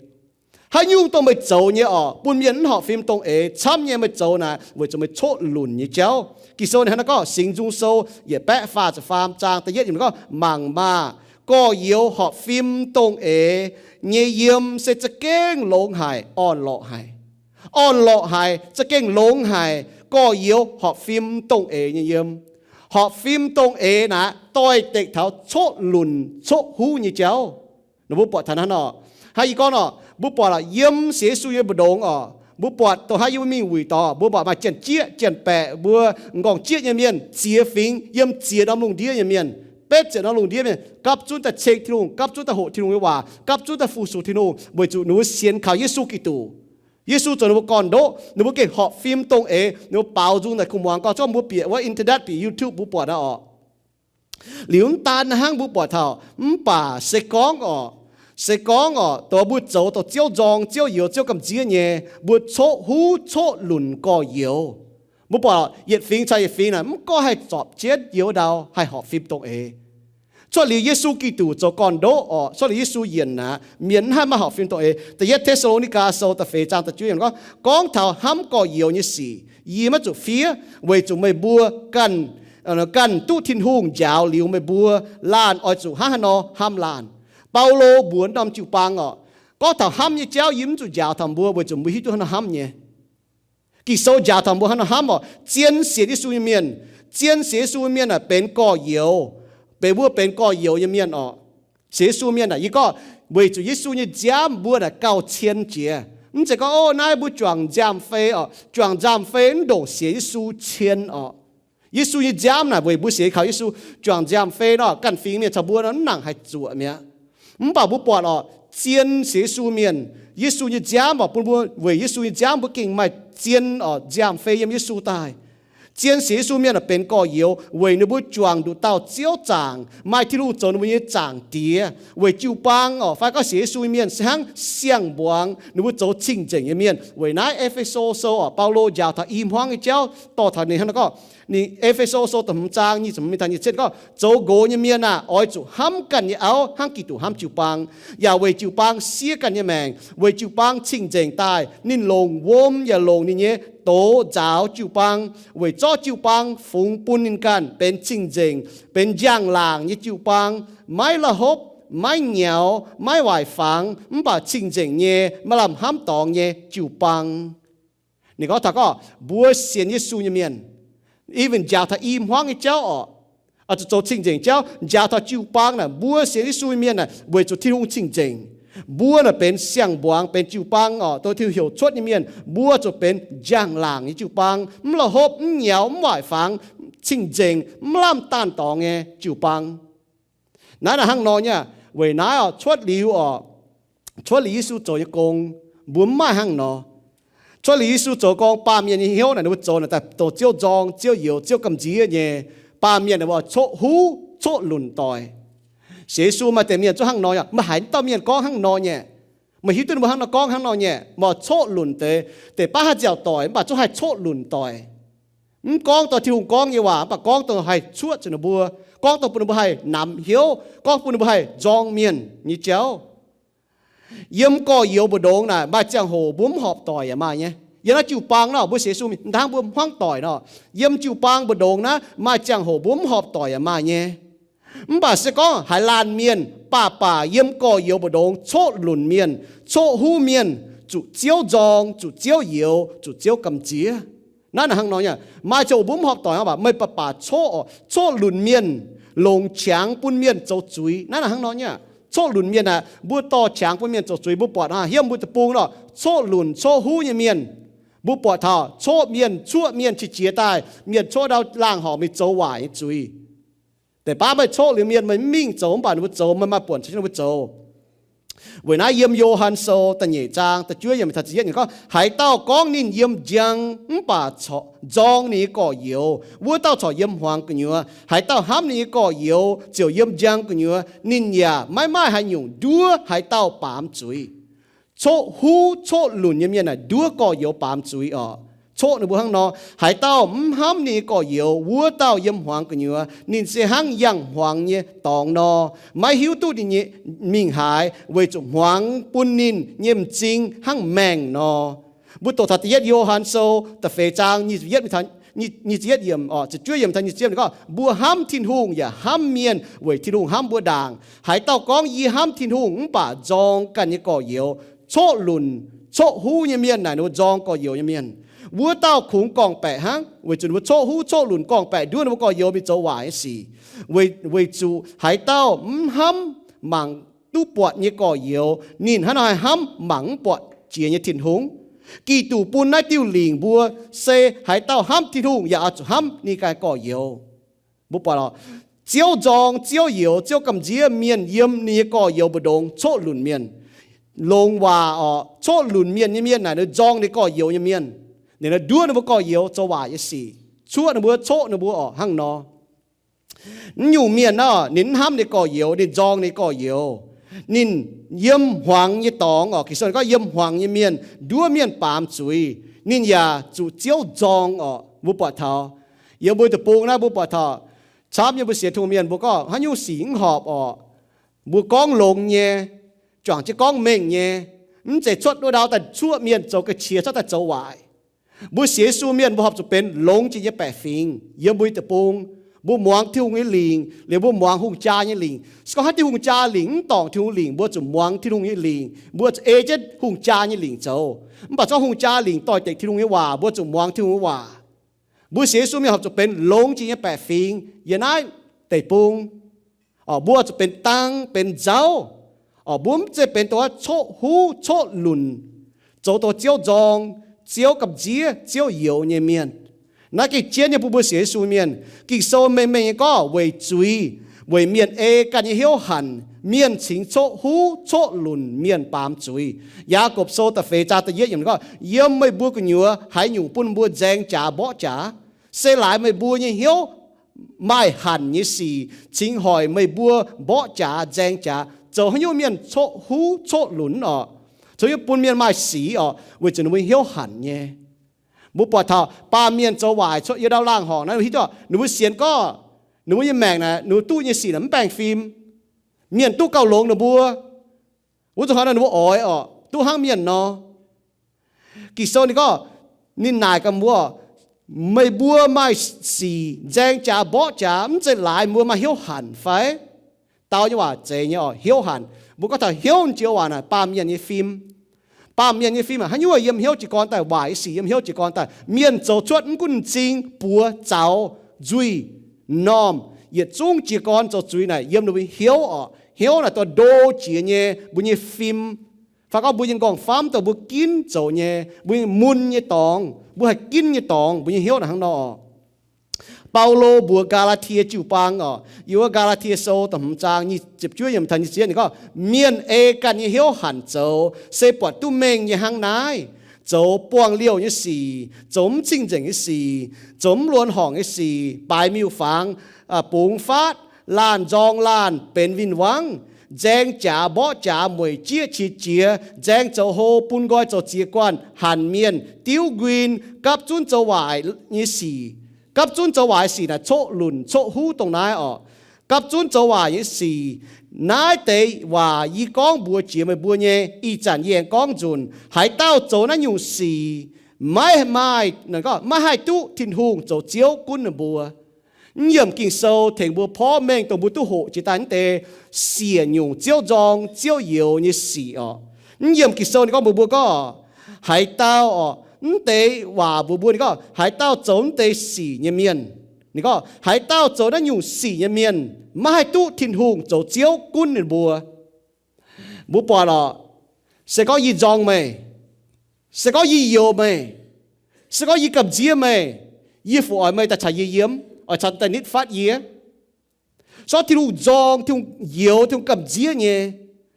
Haaix nyungc dongh meih zoux nyei oc, bun mienh mv horpc fim dongh eix, camv nyei meih zoux naaic weic zuqc meih coqv lunc nyei jauv. Ging-Sou ninh hnangv naaiv gorngv, Singx Nzung Sou yietc baeqv faah ziepc faam zaang da'yietv yiemc gorngv, mangc maah! Gorx-youz horpc fim dongh eix nyei yiem se za'gengh longx haic, orn-lorqc haic. Orn-lorqc haic, za'gengh longx haic, gorx-youz horpc fim dongh eix nyei yiem. Horpc fim dongh eix naaic doix-dekc taux coqv lunc coqv huv nyei jauv. Ninh mbuo buatc taux hnangv nor, hnangv yie gorngv nor, mbuo buatc lorqc yiem sienx Yesu nyei mbu'ndongx oc, mbuo buatc dongh hnangv yie mbuo mingh wuic dorngx, mbuo buatc maaih janx-jieqv janx-baeqc, mbuo m'nqorngv jieqv nyei mienh, ziex fingx yiem ziex norm lungh ndiev nyei mienh, betv ziepc norm lungh ndiev mienh, gapv zunv daaih ceng Tin-Hungh, gapv zunv daaih hoqc Tin-Hungh nyei waac, gapv zunv daaih fu-sux Tin-Hungh, weic zuqc ninh mbuo sienx kaux Yesu Giduc. Yesu zoux ninh mbuo gorn-ndoqv, ninh mbuo gengh horpc fim dongh eix, ninh mbuo baaux nzung daaih kuv muangx. Gorngv cuotv mbuo bieqc wuov internet, bieqc YouTube, mbuo buatc aqv oc. Liuz mv daan hnangv mbuo buatc taux, mv baac se gorngv oc, se gorngv oc, dongh mbuo zoux dongh Ziouv nzorng, Ziouv youx, Ziouv gamh nziev nyei, mbuo coqv huv coqv lunc gorx-youz. Mbuo buatc yietc fingx caux yietc fingx naaic mv gorngv haih zorpc jienv youz ndau haih horpc fim dongh eix. Cuotv liuz Yesu Giduc zoux gorn-ndoqv oc, cuotv liuz Yesu yienc aqv, mienh mv haih maaih horpc fim dongh eix. Da'yietv Te^saa^lo^ni^gaa Sou da'feix zaang da'juov yiemc gorngv, gorngv taux hnamv gorx-youz nyei sic, yie maiv zuqc fiev, weic zuqc meih mbuo ganh, ganh duqv Tin-Hungh njaaux liuz meih mbuo, laanh oix zuqc hnangv haaix nor hnamv laanh. Baulo mbuox norm jiu-baang oc, gorngv taux hnamv nyei jauv yie mv zuqc njaaux taux mbuo, weic zuqc mbuo hiuv duqv haaix nor hnamv nyei. Ging-Sou njaaux taux mbuo hnangv nor hnamv oc. Zien sienx Yesu nyei mienh, zien sienx Yesu nyei mienh aah, benx gorx-youz, benx wuov benx gorx-youz nyei mienh oc. Sienx Yesu mienh aah, yie gorngv weic zuqc Yesu nyei nziaamv mbuo naaic gauh cien jiex. Mv zeiz gorngv, o, naaiv mbuo juangc nziaamv-fei oc, juangc nziaamv-fei mv ndongc sienx Yesu cien oc. Yesu nyei nziaamv naaic weic mbuo sienx kaux Yesu juangc nziaamv-fei nor, ganh fingx mienh caux mbuo nor mv nangc haih zuoqc mi'aqv. Mv baac mbuo buatc oc, zien sienx Yesu mienh, Yesu nyei nziaamv oc bun mbuo, weic Yesu nyei nziaamv mbuo gengh maaih zien oc nziaamv-fei yiem Yesu daaih. Zien sienx Yesu mienh oc benx gorx-youz weic ninh mbuo juangc nduqc dauh Ziouv zaangc, maaih Tin-Hungh zoux ninh mbuo nyei Zaangc Diex. Weic jiu-baang oc, fai gorngv sienx Yesu nyei mienh se hnangv siang-mbuangz, ninh mbuo zoux cing-nzengc nyei mienh. Weic naaiv E^fe^so Sou oc, Baulo njaaux taux i hmuangv nyei jauv dorh taux ninh hnangv naaiv gorngv, ninh E^fe^so Sou da'hmz zaang nyic ziepc hmz mingh taux nyic ziepc cietv gorngv, zoux nqox nyei mienh aah! Oix zuqc hnamv ganh nyei auv hnangv Giduc hnamv jiu-baang, yaac weic jiu-baang siev ganh nyei maengc, weic jiu-baang cing-nzengc daaih. Ninh longc wuom yaac longc ninh nyei doz nzaaux jiu-baang, weic zorqv jiu-baang fungx bun ninh ganh benx cing-nzengc, benx njang-laangc nyei jiu-baang, maiv la'hopv, maiv nyaux, maiv waaic fangx, mv baac cing-nzengc nyei, maaih lamh hnamv dorngx nyei jiu-baang. Ninh gorngv taux gorngv mbuo sienx Yesu nyei mienh, even njaaux taux i hmuangv nyei jauv oc, oix zuqc zoux cing-nzengc jauv. Njaaux taux jiu-baang naaic, mbuo sienx Yesu nyei mienh naaic weic zuqc Tin-Hungh cing-nzengc. Mbuo naaic benx siang-mbuangz, benx jiu-baang oc, dongh Tin-Hungh heuc cuotv nyei mienh. Mbuo zuqc benx njang-laangc nyei jiu-baang, mv la'hopv, mv nyaux, mv waaic fangx, cing-nzengc, mv lamh daanh dorngx nyei jiu-baang. Naaiv naaic hnangv nor nyei. Weic naaiv oc, cuotv liuz oc, cuotv liuz Yesu zoux nyei gong, mbuo mv maaih hnangv nor. Cuotv liuz Yesu zoux gong, baamh mienh nyei hnyouv naaic ninh mbuo zoux naaic daaih dongh ziouv nzorng, ziouv youz, ziouv gamh nziev nyei. Baamh mienh naaic mbuo coqv huv, coqv lunc doic. Sienx Yesu maaih deix mienh zungv hnangv nor nyei. Meih haiz dauh mienh gorngv hnangv nor nyei, meih hiuv duqv ninh mbuo hnangv nor gorngv hnangv nor nyei, mv coqv lunc deix. Deix baav haih nziaauc doic mv baac zungv haih coqv lunc doic. Mv gorngv dongh Tin-Hungh gorngv nyei waac, mv baac gorngv dongh haih cuotv zuqc ninh mbuo, gorngv dongh bun ninh mbuo haih namx hnyouv, gorngv bun ninh mbuo haih nzorng mienh nyei jauv. Yiem gorx-youz mbu'ndongx naaic maaih ziangh hoc mbuo mv horpc doic yaac maaih nyei. Yiem naaiv jiu-baang nor mbuo sienx Yesu mingh, hnangv mbuo hmuangv doic nor, yiem jiu-baang mbu'ndongx naaiv maaih ziangh hoc mbuo mv horpc doic yaac maaih nyei. Mv baac se gorngv haaix laanh mienh baac baac yiem gorx-youz mbu'ndongx coqv lunc mienh, coqv huv mienh, zuqc ziouv nzorng, zuqc ziouv youz, zuqc ziouv gamh nziev. Naaiv naaic hnangv nor nyei. Maaih ziangh hoc mbuo mv horpc doic hnangv, mv baac meih baac baac coqv, coqv lunc mienh, longc qangx bun mienh zoux zuiz. Naaiv naaic hnangv nor nyei. Coqv lunc mienh aeqv, mbuo dorh qangx bun mienh zoux zuiz. Mbuo buatc hnangv hiev mbuo deic-bung nor, coqv lunc coqv huv nyei mienh, mbuo buatc taux coqv mienh, cuoqv mienh, qiex jiez daaih mienh coqv ndau laangh horc mingh zoux waaic nyei zuiz. Deix baav meih coqv liuz mienh, meih mv mingh zoux, mv baac ninh mbuo zoux, meih maaih buonc caux jienv ninh mbuo zoux. Weic naaiv yiem Yo^han Sou da'nyeic zaang da'juov yiemc taux ziepc yietv gorngv, haaix dauh gorngv ninh yiem njang mv baac nzorng ninh nyei gorx-youz, wuov dauh corc yiem hmuangx gu'nyuoz. Haaix dauh hnamv ninh nyei gorx-youz ziouc yiem njang gu'nyuoz, ninh yaac maiv maaih haaix nyungc nduov haaix dauh baamz zuiz. Coqv huv coqv lunc nyei mienh naaic nduov gorx-youz baamz zuiz oc. Coqv ninh mbuo hnangv nor, haaix dauh mv hnamv ninh nyei gorx-youz, wuov dauh yiem hmuangx gu'nyuoz. Ninh se hnangv yangh hmuangx nyei dorngx nor, maiv hiuv duqv ninh nyei mingh haaix, weic zuqc hmuangx bun ninh nyei m'zing hnangv maengh nor. Mbuo doqc taux da'yietv Yo^han Sou da'feix zaang nyic ziepc yietv, nyic ziepc yietv yiemc, ziepc juov yiemc taux nyic ziepc yietv ninh gorngv, mbuo hnamv Tin-Hungh yaac hnamv mienh weic Tin-Hungh hnamv mbuo ndaangc. Haaix dauh gorngv, yie hnamv Tin-Hungh mv baac nzorng ganh nyei gorx-youz, coqv lunc coqv huv nyei mienh naaic ninh mbuo nzorng gorx-youz nyei mienh. Wuov dauh kungx gorngv-baeqc hnangv, weic zuqc ninh mbuo coqv huv coqv lunc gorngv-baeqc nduov ninh mbuo gorx-youz mingh zoux waaic nyei sic. Weic zuqc haaix dauh mv hnamv mangc duqv buatc nyei gorx-youz, ninh hnangv nor haih hnamv mangc mv buatc jiex nyei Tin-Hungh. Giduc bun naaiv diuh lingc mbuo se haaix dauh hnamv Tin-Hungh yaac oix zuqc hnamv ninh ganh gorx-youz. Mbuo buatc oc, Ziouv nzorng, Ziouv youz, Ziouv gamh nziev mienh yiem ninh nyei gorx-youz mbu'ndongx coqv lunc mienh. Longx waac oc, coqv lunc mienh nyei mienh naaic ninh nzorng ninh gorx-youz nyei mienh. Ninh nduov ninh mbuo gorx-youz zoux waaic nyei sic, cuoqv ninh mbuo, coqv ninh mbuo oc hnangv nor. Mv nyungc mienh nor, ninh mv hnamv ninh gorx-youz, ninh nzorng ninh gorx-youz. Ninh yiem hmuangx nyei dorngx oc, Ging-Sou gorngv yiem hmuangx nyei mienh nduov mienh baamz zuiz, ninh yaac zuqc Ziouv nzorng oc. Mbuo buatc taux yiem mbuo deic-bung naaiv, mbuo buatc taux camv nyei mbuo sienx Tin-Hungh mienh, mbuo gorngv haaix nyungc sic mv horpc oc, mbuo gorngv longx nyei, juangc jienv gorngv mengh nyei, mv zeiz cuotv wuov ndau daaih cuoqv mienh zoux ga'qiex cuotv daaih zoux waaic. Mbuo sienx Yesu mienh mbuo horpc zuqc benx longx jiex nyei baeqc fingx yiem mbuo nyei deic-bung. Mbuo muangx Tin-Hungh nyei lingc liuz mbuo muangx hungh jaa nyei lingc. Se gorngv haaix diuh hungh jaa lingc mv dorngc Tin-Hungh lingc, mbuo zuqc muangx Tin-Hungh nyei lingc, mbuo zuqc ei jienv hungh jaa nyei lingc zoux. Mv baac se gorngv hungh jaa lingc doix-dekc Tin-Hungh nyei waac, mbuo zuqc muangx Tin-Hungh nyei waac. Mbuo sienx Yesu mienh horpc zuqc benx longx jiex nyei baeqc fingx yiem naaiv deic-bung. Oc, mbuo zuqc benx dangh, benx nzauv. Oc, mbuo mv zeiz benx dongh wuov coqv huv coqv lunc, zoux dongh Ziouv nzorng, Ziouv gamh nziev, Ziouv youz nyei mienh. Naaiv gengh jienv nyei bun mbuo sienx Yesu mienh. Ging-Sou mengh mengh nyei gorngv weic zuiz, weic mienh ei ganh nyei hnyouv hanc, mienh cingx coqv huv coqv lunc mienh baamz zuiz. Yaagorpc Sou da'feix zaang da'yietv yiemc gorngv, yiem meih mbuo gu'nyuoz haaix nyungc bun mbuo nzaeng jaax mborqv jaax? Se laaix meih mbuo nyei hnyouv maaih hanc nyei sic cingx hoic meih mbuo mborqv jaax nzaeng jaax. Zoux haaix nyungc mienh coqv huv coqv lunc oc? Zoux haaix nyungc bun mienh maaih sic oc? Weic zuqc ninh mbuo hnyouv hanc nyei. Mbuo buatc taux baamh mienh zoux waaic cuotv yiem ndau laangh horngc naaiv, hiuv duqv ninh mbuo sienx gorngv ninh mbuo nyei maengc naaic, ninh mbuo duqv nyei sic naaic mv baengh fim. Mienh duqv gauh longx ninh mbuo, wuov zuqc hnangv naaiv ninh mbuo oix oc, duqv hnangv mienh nor. Ging-Sou ninh gorngv, ninh naaic gaax mbuo, meih mbuo maaih sic nzaeng jaax mborqv jaax mv zeiz laaix mbuo maaih hnyouv hanc fai? Dau nyei waac zeiz nyei oc, hnyouv hanc. Mbuo gorngv taux hnyouv jiex waac naaic, baamh mienh nyei fim. Baamh mienh nyei fim aac, haaix nyungc yiem hnyouv jiez gorn daaih, waaic sic yiem hnyouv jiez gorn daaih. Mienh zoux cuotv mv gunv m'zing, buoz, zaux, nzuih, m'normh, yietc zungv jiez gorn zoux zuiz naaic yiem ninh mbuo hnyouv oc. Hnyouv naaic dorh ndo jiex nyei mbuo nyei fim. Fai gorngv mbuo nyei m'nqorngv-famv dongh mbuo ginv zoux nyei, mbuo nyei mun nyei dorngx, mbuo haih ginv nyei dorngx, mbuo nyei hnyouv naaic hnangv nor oc. Baulo mbuox Gaa^laa^tie jiu-baang oc, yiem wuov Gaa^laa^tie Sou da'hmz zaang nyic ziepc juov yiemc taux nyic ziepc yietv ninh gorngv, mienh ei ganh nyei hnyouv hanc zoux se buatc duqv mengh nyei hnangv naaiv, zoux buangh liouh nyei sic, zoux mv cing-nzengc nyei sic, zoux mv luonx horngc nyei sic, baaix miuc-fangx, bungx faatv, laanh nzorng laanh, benx win-wangv, nzaeng jaax mborqv jaax, mueic jieqv qiex jiez, nzaeng zoux hlo, bun nqoi zoux ziex guanh, hanc mienh, diuv nquin, gapv zunv zoux waaic nyei sic. Gapv zunv zoux waaic sic naaic coqv lunc coqv huv dongh naaiv oc. Gapv zunv zoux waaic nyei sic. Naaiv deix waac yie gorngv mbuox jiex meih mbuo nyei, ih zanc yie aengx gorngv nzunc. Haaix dauh zoux naaiv nyungc sic maiv maaih, maiv haih duqv Tin-Hungh zoux Ziouv gunv ninh mbuo. Mv yiemc Ging-Sou tengx mbuo porv mengh dongh mbuo duqv hoqc jiex daaih naaiv deix siec nyungc ziouv nzorng ziouv youx nyei sic oc. Mv yiemc Ging-Sou ninh gorngv mbuox mbuo gorngv, haaix dauh oc, mv deix waac mbuox mbuo ninh gorngv, haaix dauh zoux mv deix sic nyei mienh, ninh gorngv haaix dauh zoux naaiv nyungc sic nyei mienh maiv haih duqv Tin-Hungh zoux Ziouv gunv ninh mbuo. Mbuo buatc oc, se gorngv yie nzorng meih, se gorngv yie youx meih, se gorngv yie gamh nziev meih, yie fu oix meih daaih caux yie yiem, oix caux daaih nitv fatv yie? Sortv Tin-Hungh nzorng, Tin-Hungh youx, Tin-Hungh gamh nziev nyei,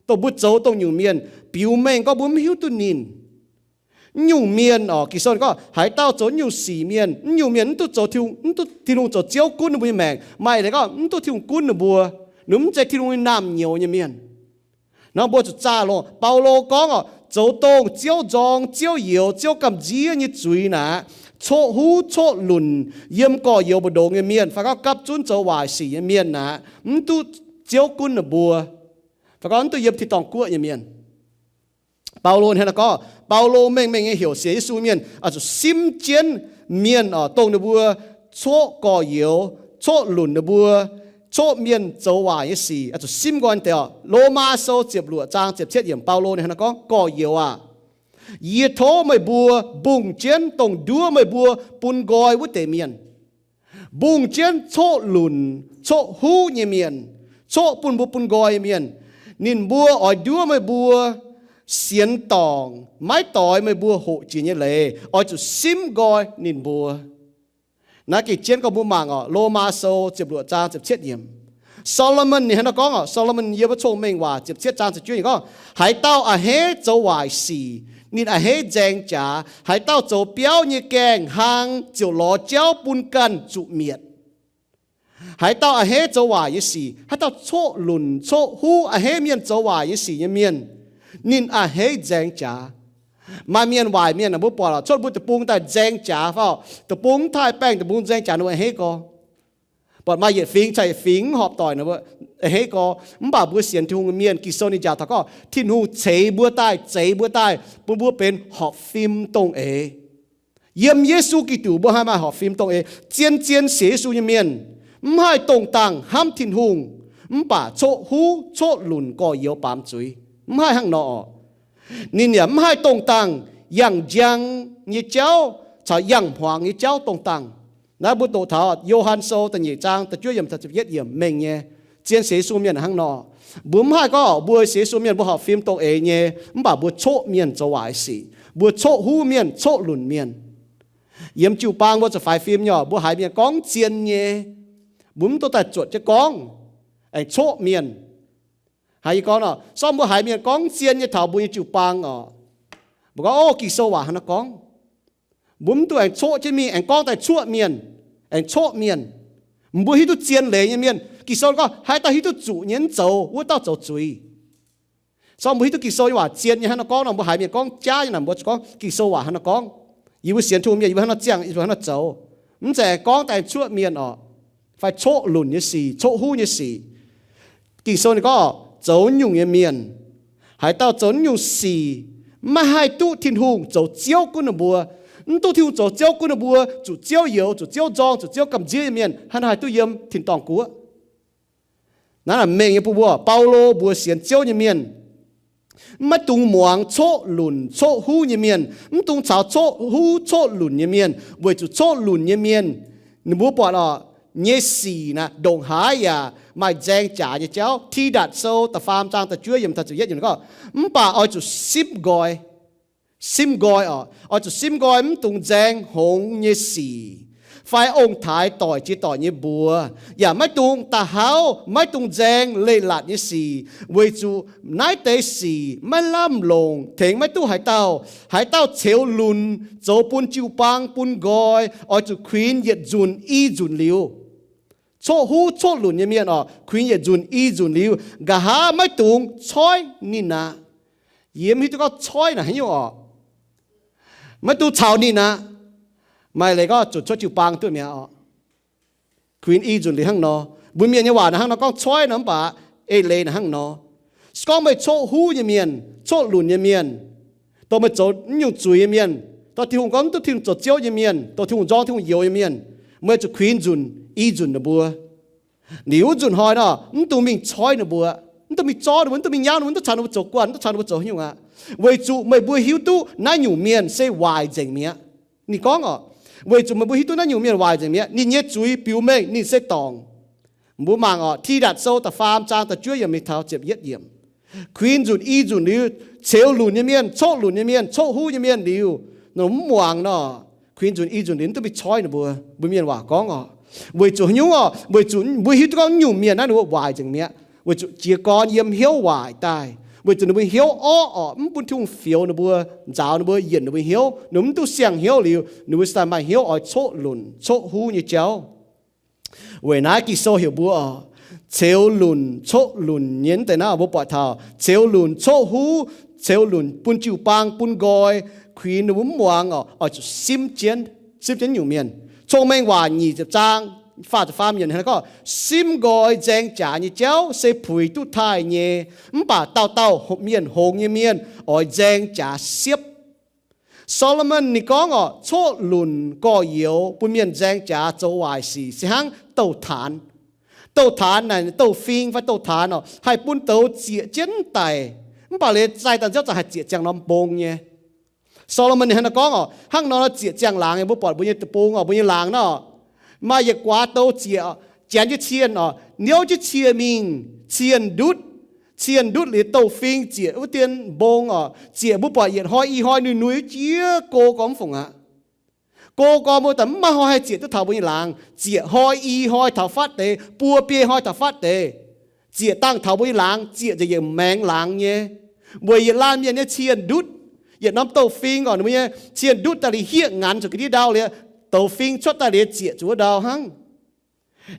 dongh mbuo zoux dongh nyungc mienh, biux mengh gorngv mbuo mv hiuv duqv ninh. Mv nyungc mienh oc, Ging-Sou gorngv haaix dauh zoux naaiv nyungc sic mienh, mv nyungc mienh mv duqv zoux, mv duqv Tin-Hungh zoux Ziouv gunv ninh mbuo nyei maengc. Maaih leiz gorngv mv duqv Tin-Hungh gunv ninh mbuo, ninh mv zeiz Tin-Hungh nyei naamh nyouz nyei mienh. Nor mbuo zuqc zaah longx. Baulo gorngv oc, zoux dongh Ziouv nzorng, Ziouv youx, Ziouv gamh nziev nyei zuiz naaic, coqv huv coqv lunc, yiem gorx-youz mbu'ndongx nyei mienh, fai gorngv gapv zunv zoux waaic sic nyei mienh naaic, mv duqv Ziouv gunv ninh mbuo, fai gorngv mv duqv yiem tin-dorngh guoqv nyei mienh. Baulo hnangv naaiv gorngv, Baulo mengh mengh nyei heuc sienx Yesu mienh oix zuqc simv jienv mienh oc, dongh ninh mbuo coqv gorx-youz, coqv lunc ninh mbuo, coqv mienh zoux waaic nyei sic, oix zuqc simv nqoi deix oc. Lomaa Sou ziepc luoqc zaang ziepc cietv yiemc, Baulo ninh hnangv naaiv gorngv, gorx-youz aac, yie tov meih mbuo mbungh jienv dongh nduov meih mbuo bun nqoi wuov deix mienh. Mbungh jienv coqv lunc, coqv huv nyei mienh, coqv bun mbuo bun nqoi nyei mienh. Ninh mbuo oix nduov meih mbuo sienx dorngc, maiv doix meih mbuo hoqc jiex nyei leiz, oix zuqc simv nqoi ninh mbuo. Naaiv gengh jienv gorngv mbuo mangc oc, Lomaa Sou ziepc luoqc zaang ziepc cietv yiemc. Solomon ninh hnangv naaiv gorngv oc, Solomon yiem wuov Cong-Mengh Waac ziepc cietv zaang ziepc juov ninh gorngv, haaix dauh a'hneiv zoux waaic sic, ninh a'hneiv nzaeng jaax. Haaix dauh zoux biauv nyei gaengh hlang ziouc lorz jauv bun ganh zuqc mietc. Haaix dauh a'hneiv zoux waaic nyei sic, haaix dauh coqv lunc coqv huv a'hneiv mienh zoux waaic nyei sic nyei mienh, ninh a'hneiv nzaeng jaax. Maaih mienh waaic mienh mbuo buatc oc, cuotv mbuo deic-bung daaih nzaeng jaax fai, deic-bung mv taaih baengh, deic-bung nzaeng jaax ninh mbuo a'hneiv gorx. Buatc maaih yietc fingx caux yietc fingx mv horpc doic, ninh mbuo a'hneiv gorx. Mv baac mbuo sienx Tin-Hungh nyei mienh, Ging-Sou ninh njaaux taux gorngv Tin-Hungh ceix mbuo daaih, zeix mbuo daaih, bun mbuo benx horpc fim dongh eix. Yiem Yesu Giduc mbuo haih maaih horpc fim dongh eix. Zien-zien sienx Yesu nyei mienh mv haih dongh dangh hnamv Tin-Hungh, mv baac coqv huv coqv lunc gorx-youz baamz zuiz, mv haih hnangv nor oc. Ninh yaac mv haih dongh dangh yangh njang nyei jauv caux yangh hmuangx nyei jauv dongh dangh. Naaiv mbuo doqc taux Yo^han Sou da'nyeic zaang da'juov yiemc caux ziepc yietv yiemc mengh nyei. Zien sienx Yesu mienh hnangv nor. Mbuo mv haih gorngv mbuo sienx Yesu mienh mbuo horpc fim dongh eix nyei, mv baac mbuo coqv mienh zoux waaic sic, mbuo coqv huv mienh, coqv lunc mienh. Yiem jiu-baang mbuo zuqc faix fim nyei oc. Mbuo haiz mienh gorngv zien nyei, mbuo mv duqv daaih zuotc jienv gorngv, aengx coqv mienh. Haiz yie gorngv nor, sorng mbuo haiz mienh gorngv zien nyei taux mbuo nyei jiu-baang oc, mbuo gorngv, O, Ging-Sou waac hnangv naaiv gorngv. Mbuo mv duqv aengx coqv jienv mingh, aengx gorngv daaih cuoqv mienh, aengx coqv mienh. Mbuo hiuv duqv zien leiz nyei mienh, Ging-Sou gorngv, haaix dauh hiuv duqv zuqc nyei mv zoux, wuov dauh zoux zuiz. Sorng mbuo hiuv duqv Ging-Sou nyei waac zien nyei hnangv naaiv gorngv nor, mbuo haiz mienh gorngv jaav nyei naaic, mbuo zuqc gorngv Ging-Sou waac hnangv naaiv gorngv. Yie mbuo sienx Tin-Hungh mienh, yie mbuo hnangv naaiv ziangh, yie mbuo hnangv naaiv zoux. Mv zeiz gorngv daaih cuoqv mienh oc, fai coqv lunc nyei sic, coqv huv nyei sic. Ging-Sou ninh gorngv, zoux nyungc nyei mienh, haaix dauh zoux nyungc sic, maiv haih duqv Tin-Hungh zoux Ziouv gunv ninh mbuo. Mv duqv Tin-Hungh zoux Ziouv gunv ninh mbuo, zuqc Ziouv youx, zuqc Ziouv nzorng, zuqc Ziouv gamh nziev nyei mienh, hnangv naaiv haih duqv yiem tin-dorngh guoqv. Naaiv naaic mengh nyei bun mbuo, Baulo mbuox sienx Ziouv nyei mienh, maiv dungx muangx coqv lunc coqv huv nyei mienh, mv dungx caux coqv huv coqv lunc nyei mienh, weic zuqc coqv lunc nyei mienh, ninh mbuo buatc oc, nyei sic naaic ndongc haaix yaac maaih nzaeng jaax nyei jauv. Tidatc Sou da'faam zaang da'juov yiemc taux ziepc yietv yiemc gorngv, mv baac oix zuqc simv nqoi, simv nqoi oc, oix zuqc simv nqoi, mv dungx nzaeng hngongx nyei sic fai ong-taaix doic jiex doic nyei mbuox, yaac maiv dungx da'hauv, maiv dungx nzaeng leiz-latc nyei sic, weic zuqc naaiv deix sic maiv lamh longc, tengx maiv duqv haaix dauh. Haaix dauh ceux lunc zoux bun jiu-baang bun nqoi, oix zuqc kuinx yietc nzunc i nzunc liuz. Coqv huv coqv lunc nyei mienh oc, kuinx yietc nzunc i nzunc liuz, nqa'haav maiv dungx coiv ninh aqv. Yie mv hiuv duqv gorngv coiv naaic haaix nyungc oc. Maiv dungx caux ninh aqv. Maaih leiz gorngv zuqc cuotv jiu-baang duqv mi'aqv oc. Kuinx i nzunc liuz hnangv nor. Mbuo mienh nyei waac naaic hnangv nor gorngv coiv nor, mv baac eix leiz naaic hnangv nor. Se gorngv meih coqv huv nyei mienh, coqv lunc nyei mienh, dongh meih zoux mv nyungc zuiz nyei mienh, dongh Tin-Hungh gorngv mv duqv Tin-Hungh zoux Ziouv nyei mienh, dongh Tin-Hungh nzorng, Tin-Hungh youx nyei mienh, meih zuqc kuinx nzunc i nzunc ninh mbuo. Liuz wuov nzunc hnoi nor, mv dungx mingh coiv ninh mbuo, mv dungx mingh zorqv ninh mbuo, mv dungx mingh nyauv ninh mbuo, mv dungx caux ninh mbuo zoux guanh, mv dungx caux ninh mbuo zoux haaix nyungc aqv. Weic zuqc meih mbuo hiuv duqv naaiv nyungc mienh se waaic nzengc mi'aqv. Ninh gorngv oc, weic zuqc meih mbuo hiuv duqv naaiv nyungc mienh waaic nzengc mi'aqv, ninh nyei zuiz biux mengh ninh se dorngc. Mbuo mangc oc, Tidatc Sou da'faam zaang da'juov yiemc mingh taux ziepc yietv yiemc. Kuinx nzunc i nzunc liuz, ceux lunc nyei mienh, coqv lunc nyei mienh, coqv huv nyei mienh liuz, nor mv muangx nor, kuinx nzunc i nzunc liuz mv duqv mingh coiv ninh mbuo. Mbuo mienh waac gorngv oc, weic zuqc haaix nyungc oc? Weic zuqc mbuo hiuv duqv gorngv nyungc mienh naaiv ninh mbuo waaic nzengc mi'aqv, weic zuqc jiez gorn yiem hnyouv waaic daaih, weic zuqc ninh mbuo hnyouv orqv oc, mv bun Tin-Hungh fioux ninh mbuo, nzaaux ninh mbuo, yienc ninh mbuo hnyouv, ninh mbuo mv duqv siang hnyouv liuz, ninh mbuo cingx daaih maaih hnyouv oix coqv lunc coqv huv nyei jauv. Weic naaiv Ging-Sou heuc mbuo oc, ceux lunc coqv lunc nyei deix naaiv mbuo buatc taux ceux lunc coqv huv, ceux lunc bun jiu-baang bun nqoi, kuinx ninh mbuo mv muangx oc, oix zuqc simv jienv, simv jienv nyungc mienh. Cong-Mengh Waac nyic ziepc zaang faah ziepc faam yiemc gorngv, simv nqoi nzaeng jaax nyei jauv se puix duqv taaih nyei, mv baac dauh dauh mienh hngongx nyei mienh oix nzaeng jaax siepv. Solomon ninh gorngv oc, coqv lunc gorx-youz bun mienh nzaeng jaax zoux waaic sic se hnangv douh taanx. Douh taanx naaic douh fing fai douh taanx oc, haih bun douz zieqc jienv daic, mv baac liuz zaih daaih nziouv za'gengh haih zieqc ziangh norm mbong nyei. Solomon ninh hnangv naaiv gorngv oc, hnangv nor zieqc ziangh laangz nyei, mbuo buatc mbuo nyei deic-bung oc, mbuo nyei laangz nor, maaih yietc guaax douz zieqc, janx jienv cienh oc, niouv jienv cie mingh, cienh ndutv, cienh ndutv liuz douh fing zieqc wuov dien mbong oc, zieqc mbuo buatc yietc hnoi i hnoi nui-nui jiex go gormx fungc aqv. Go gormx mbuo daaih mv maaih hnoi haih zieqc duqv taux mbuo nyei laangz, zieqc hnoi i hnoi taux fatv deix, buo biei hnoi taux fatv deix, zieqc dangh taux mbuo nyei laangz, zieqc nzengc yietc maengx laangz nyei. Weic yietc laanh mienh nyei cienh ndutv, yietc norm douh fing oc, ninh mbuo nyei cienh ndutv daaih liuz hieqv nganx zuqc ga'ndiev ndau liuz, douh fing cuotv daaih liuz zieqc zuqc wuov ndau hnangv.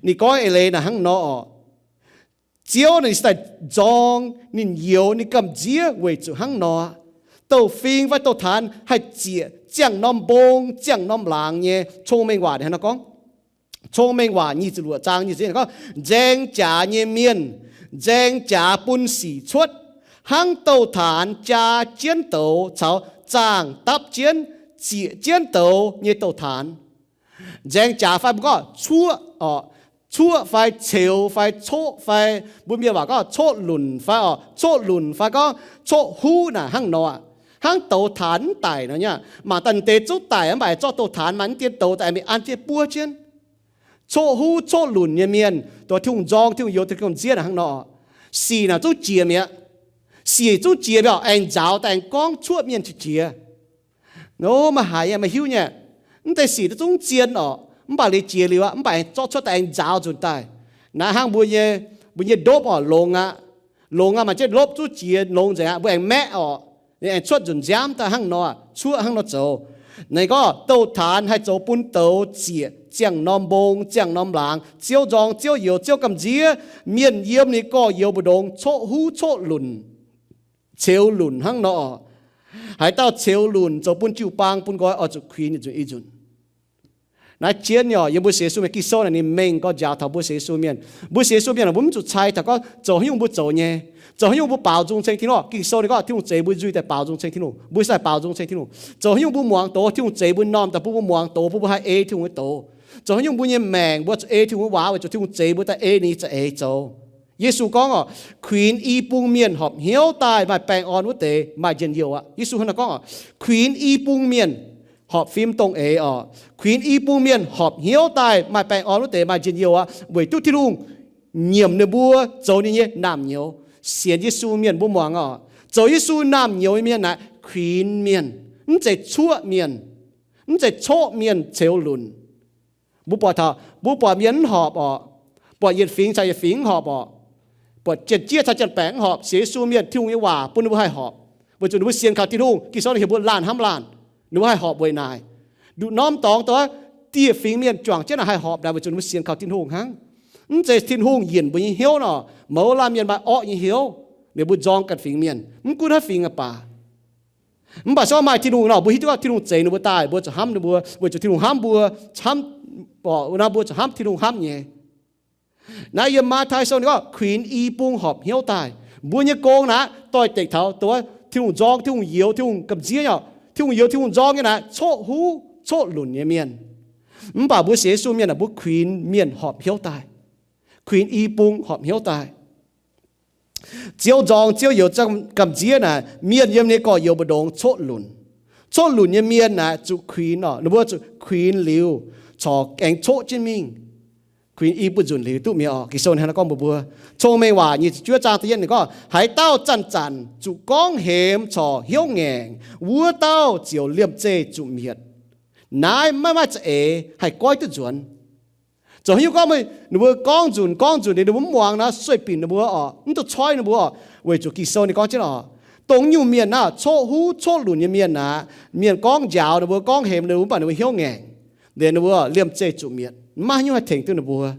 Ninh gorngv eix leiz naaic hnangv nor oc. Ziouv ninh se daaih nzorng, ninh youx, ninh gamh nziev weic zuqc hnangv nor, douh fing fai douh taanx haih zieqc ziangh norm mbong, ziangh norm laangz nyei. Cong-Mengh Waac ninh hnangv nor gorngv. Cong-Mengh Waac nyic ziepc luoqc zaang nyic ziepc gorngv, nzaeng jaax nyei mienh nzaeng jaax bun sic cuotv, hnangv douh taanx jaa jienv douz caux zaangh dapv jienv, zieqc jienv douz nyei douh taanx. Nzaeng jaax fai mbuo gorngv cuoqv oc, cuoqv fai ceux fai coqv fai, mbuo mienh waac gorngv coqv lunc fai oc, coqv lunc fai gorngv coqv huv naaic hnangv nor aqv. Hnangv douz taanx mv daic nor nyei, mangc daaih deix zungv daic mv baac zorqv douz taanx maaih mv dien douz daaih mingh an jienv buov jienv. Coqv huv coqv lunc nyei mienh, dongh Tin-Hungh nzorng, Tin-Hungh youx, Tin-Hungh gamh nziev naaic hnangv nor. Sic naaic zungv jiex mi'aqv. Sic zungv jiex mi'aqv, aengx nzaaux daaih aengx gorngv cuoqv mienh jiex jiex. Nor, meih haiz, meih hiuv nyei. Mv deix sic duqv zungv zien orqc, mv baac liuz jiex liuz aqv, mv baac aengx zorqv cuotv daaih aengx nzaaux nzunc daaih. Naaiv hnangv mbuo nyei, mbuo nyei ndopv orqc, longx aqv. Longx aqv, maaih jienv ndopv zuqv jiex longx nzengc aqv, mbuo aengx maeqv orqc, aengx cuotv nzunc nziaamv daaih hnangv nor, cuoqv hnangv nor zoux. Ninh gorngv douh taanx haih zoux bun douz zieqc ziangh norm mbong, ziangh norm laangz, ziouv nzorng, ziouv youz, ziouv gamh nziev, mienh yiem ninh gorx-youz mbu'ndongx coqv huv coqv lunc, ceux lunc hnangv nor. Haaix dauh ceux lunc zoux bun jiu-baang bun nqoi oix zuqc kuinx yietc nzunc i nzunc. Naaiv jienv nyei orqc, yiem mbuo sienx Yesu mienh, Ging-Sou naaic ninh mengh gorx njaaux taux mbuo sienx Yesu mienh. Mbuo sienx Yesu mienh mbuo mv zuqc cai taux gorngv zoux haaix nyungc mbuo zoux nyei, zoux haaix nyungc mbuo baaux nzung ceng Tin-Hungh. Ging-Sou ninh gorngv Tin-Hungh zeix mbuo nzuih daaih baaux nzung ceng Tin-Hungh, mbuo sai baaux nzung ceng Tin-Hungh. Zoux haaix nyungc mbuo muangx doz, Tin-Hungh zeix mbuo m'normh daaih bun mbuo muangx doz, bun mbuo haih ei Tin-Hungh nyei doz. Zoux haaix nyungc mbuo nyei maengc mbuo zuqc ei Tin-Hungh nyei waac weic zuqc Tin-Hungh zeix mbuo daaih ei ninh nyei za'eix zoux. Yesu gorngv orqc, kuinx i bung mienh horpc hnyouv daaih maaih baengh orn wuov deix maaih njien-youh aqv. Yesu hnangv naaiv gorngv orqc, kuinx i bung mienh horpc fim dongh eix orqc, kuinx i bung mienh horpc hnyouv daaih maaih baengh orn wuov deix maaih njien-youh aqv, weic duqv Tin-Hungh nyiemc ninh mbuo zoux ninh nyei naamh nyouz. Sienx Yesu mienh mbuo muangx orqc, zoux Yesu naamh nyouz nyei mienh naaic kuinx mienh, mv zeiz cuoqv mienh, mv zeiz coqv mienh ceux lunc. Mbuo buatc taux, mbuo buatc mienh mv horpc orqc, buatc yietc fingx caux yietc fingx mv horpc orqc, buatc janx-jieqv caux janx-baengc mv horpc, sienx Yesu mienh Tin-Hungh nyei waac bun ninh mbuo haih horpc, weic zuqc ninh mbuo sienx kaux Tin-Hungh. Ging-Sou ninh heuc mbuo laanh hnamv laanh, ninh mbuo haih horpc weic naaic. Nduqc norm dorngx dongh dieh fingx mienh juangc jienv naaic haih horpc naaic weic zuqc ninh mbuo sienx kaux Tin-Hungh hnangv. Mv zeiz Tin-Hungh yinc mbuo nyei hnyouv nor, mouz laanh mienh maaih orqv nyei hnyouv, ninh mbuo nzorng ganh fingx mienh, mv gunv haaix fingx aqv baac. Mv baac se gorngv maaih Tin-Hungh nor, mbuo hiuv duqv gorngv Tin-Hungh zeix ninh mbuo daaih, mbuo zuqc hnamv ninh mbuo, weic zuqc Tin-Hungh hnamv mbuo, hnamv, mbuo zuqc hnamv Tin-Hungh hnamv nyei. Naaiv yiem Matv^tai Sou ninh gorngv kuinx i bung horpc hnyouv daaih. Mbuo nyei gong naaic doix-dekc taux dongh Tin-Hungh nzorng, Tin-Hungh youz, Tin-Hungh gamh nziev nyei. Tin-Hungh youz, Tin-Hungh nzorng nyei naaic coqv huv coqv lunc nyei mienh. Mv baac mbuo sienx Yesu mienh aah, mbuo kuinx mienh horpc hnyouv daaih, kuinx i bung horpc hnyouv daaih. Ziouv nzorng, Ziouv youz, gamh nziev naaic mienh yiem ninh gorx-youz mbu'ndongx coqv lunc. Coqv lunc nyei mienh naaic zuqc kuinx orqc, ninh mbuo zuqc kuinx liuz corc aengx coqv jienv mingh. Kuinx i bung nzunc liuz duqv mi'aqv orqc. Ging-Sou hnangv naaiv gorngv mbuox mbuo, Cong-Mengh Waac nyic ziepc juov zaang da'yietv ninh gorngv, haaix dauh zanc-zanc zuqc gorngv hemx corc hnyouv ngaengc, wuov dauh ziouc liemh zeih zuqc mietc. Naaiv maiv maaih za'eix haih goiv duqv nzuonx. Zoux haaix nyungc gorngv meih, ninh mbuo gorngv nzunc gorngv nzunc liuz ninh mbuo mv muangx nor, sueih binc ninh mbuo orqc, mv duqv coiv ninh mbuo orqc, weic zuqc Ging-Sou ninh gorngv jienv orqc, dongh nyungc mienh naaiv coqv huv coqv lunc nyei mienh aqv. Mienh gorngv njaaux ninh mbuo, gorngv hemx ninh mbuo, mv baac ninh mbuo hnyouv ngaengc, liuz ninh mbuo liemh zeih zuqc mietc, maiv haaix nyungc haih tengx duqv ninh mbuo.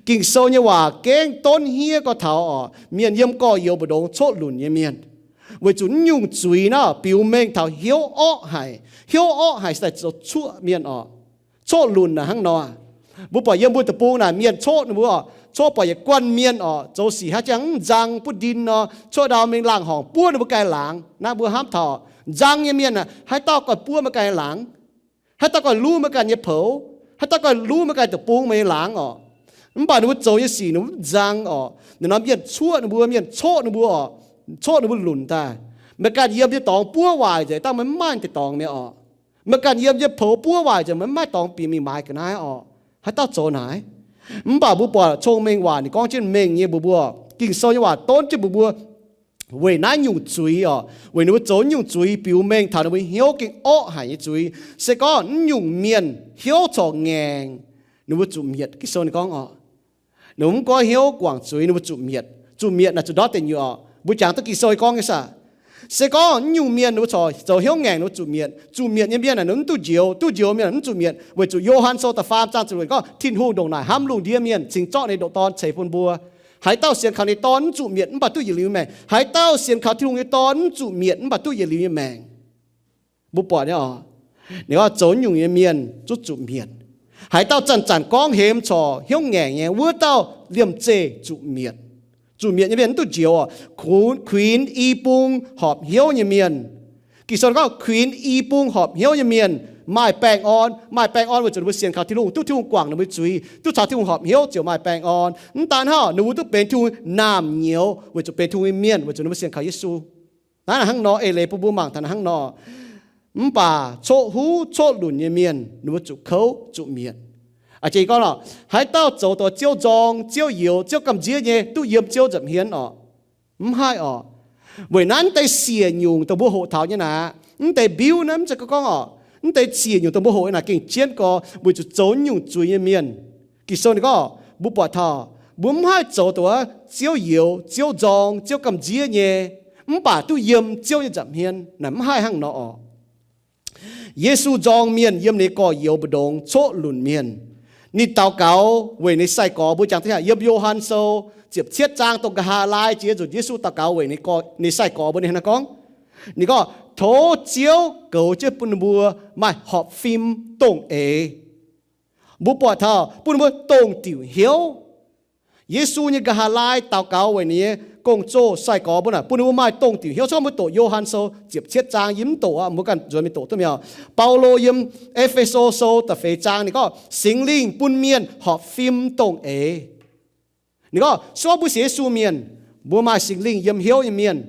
Ging-Sou nyei waac gengh donv hniev gorx taux orqc, mienh yiem gorx-youz mbu'ndongx coqv lunc nyei mienh, weic zuqc naaiv nyungc zuiz naaiv biux mengh taux hnyouv orqv haic. Hnyouv orqv haic se daaih zoux cuoqv mienh orqc. Coqv lunc naaic hnangv nor, mbuo buatc yiem mbuo deic-bung naaic mienh coqv ninh mbuo orqc, coqv buatc yietc guanh mienh orqc, zoux sic haaix jangx mv nzang buov ndin nor, coqv ndau mingh laangh horngc buov ninh mbuo ganh laangz. Naaiv mbuo hnamv taux nzang nyei mienh aah, haaix dauh ganh buov meih ganh laangz? Haaix dauh ganh luv meih ganh nyei poux? Haaix dauh ganh luv meih ganh deic-bung, meih nyei laangz orqc? Mv baac ninh mbuo zoux nyei sic ninh mbuo mv nzang orqc. Ninh norm mienh cuoqv ninh mbuo, mienh coqv ninh mbuo orqc, coqv ninh mbuo lunc daaih. Meih ganh yiem nyei dorngx buov waaic nzengc, dangh meih mv maaih deix dorngx mi'aqv orqc. Meih ganh yiem nyei poux buov waaic nzengc, meih mv maaih dorngx bieqc mingh maaiz ga'naaiv orqc. Haaix dauh zoux naaic? Mv baac mbuo buatc Cong-Mengh Waac ninh gorngv jienv mengh nyei mbuox mbuo, Ging-Sou nyei waac donv jienv mbuox mbuo, weic naaiv nyungc zuiz orqc, weic ninh mbuo zoux nyungc zuiz biux mengh taux ninh mbuo hnyouv gengh orqv haic nyei zuiz. Se gorngv naaiv nyungc mienh hnyouv corc ngaengc, ninh mbuo zuqc mietc. Ging-Sou ninh gorngv orqc, ninh mbuo mv goiv hnyouv guangc zuiz, ninh mbuo zuqc mietc. Zuqc mietc naaic zuqc ndortv deic nyuoqc orqc. Mbuo jangx duqv Ging-Sou gorngv nyei saah? Se gorngv naaiv nyungc mienh ninh mbuo corc zoux hnyouv ngaengc, ninh mbuo zuqc mietc. Zuqc mietc nyei mienh naaic ninh mv duqv njoux, duqv njoux mienh mv zuqc mietc, weic zuqc Yo^han Sou da'faam zaang ziepc luoqc gorngv Tin-Hungh ndongc naaic hnamv lungh ndiev mienh cingx zorqv ninh nyei ndoqc Dorn ceix bun mbuo. Haaix dauh sienx kaux ninh nyei Dorn mv zuqc mietc, mv baac duqv yietc liuz nyei maengc. Haaix dauh sienx kaux Tin-Hungh nyei Dorn mv zuqc mietc, mv baac duqv yietc liuz nyei maengc. Mbuo buatc nyei orqc, ninh gorngv zoux naaiv nyungc nyei mienh zungv zuqc mietc. Haaix dauh zanc-zanc gorngv hemx corc hnyouv ngaengc nyei, wuov dauh liemh zeih zuqc mietc. Zuqc mietc nyei mienh mv duqv njoux orqc. Kuinx i bung horpc hnyouv nyei mienh. Ging-Sou gorngv kuinx i bung horpc hnyouv nyei mienh maaih baengh orn. Maaih baengh orn weic zuqc ninh mbuo sienx kaux Tin-Hungh, duqv Tin-Hungh guangc ninh mbuo zuiz, duqv caux Tin-Hungh horpc hnyouv ziouc maaih baengh orn. Mv daan hnangv, ninh mbuo duqv benx Tin-Hungh naamh nyouz weic zuqc benx Tin-Hungh nyei mienh, weic zuqc ninh mbuo sienx kaux Yesu. Naaiv hnangv nor, eix leiz bun mbuo mangc taux hnangv nor. Mv baac coqv huv coqv lunc nyei mienh ninh mbuo zuqc kouv zuqc mietc. A'jang gorngv lorqc, haaix dauh zoux dongh Ziouv nzorng, Ziouv youx, Ziouv gamh nziev nyei, duqv yiem Ziouv nza'hmien orqc? Mv haih orqc. Weic naaiv deix siec nyungc dongh mbuo hoqc taux nyei naaic, mv deix mbiuv naaiv mv zeiz gorngv orqc, Mv deix siec nyungc dongh mbuo hoqc naaic gengh jienv gorx weic zuqc zoux nyungc zuiz nyei mienh. Ging-Sou ninh gorngv mbuo buatc taux mbuo mv haih zoux dongh wuov Ziouv youx, Ziouv nzorng, Ziouv gamh nziev nyei, mv baac duqv yiem Ziouv nyei nza'hmien naaic mv haih hnangv nor oc. Yesu nzorng mienh yiem ninh gorx-youz mbu'ndongx coqv lunc mienh. Ninh daux gaux weic ninh sai-gorx mbuo. Jangx daaih yiem Yo^han Sou ziepc cietv zaang dongh nqa'haav laai jiex nzunc Yesu daux gaux weic ninh sai-gorx mbuo ninh hnangv naaiv gorngv, ninh gorngv, tov Ziouv goux jienv bun ninh mbuo maaih horpc fim dongh eix. Mbuo buatc taux bun ninh mbuo dongh diuc hnyouv. Yesu nyei nqa'haav laai daux gaux weic ninh nyei gong-zoh sai-gorx mbuo naaic bun ninh mbuo maaih dongh diuc hnyouv. Corc mbuo doqc Yo^han Sou ziepc cietv zaang, yie mv doqc aqv, mbuo ganh nzuonx mingh doqc duqv mi'aqv. Baulo yiem E^fe^so Sou da'feix zaang ninh gorngv Singx Lingh bun mienh horpc fim dongh eix. Ninh gorngv se gorngv mbuo sienx Yesu mienh, mbuo maaih Singx Lingh yiem hnyouv nyei mienh,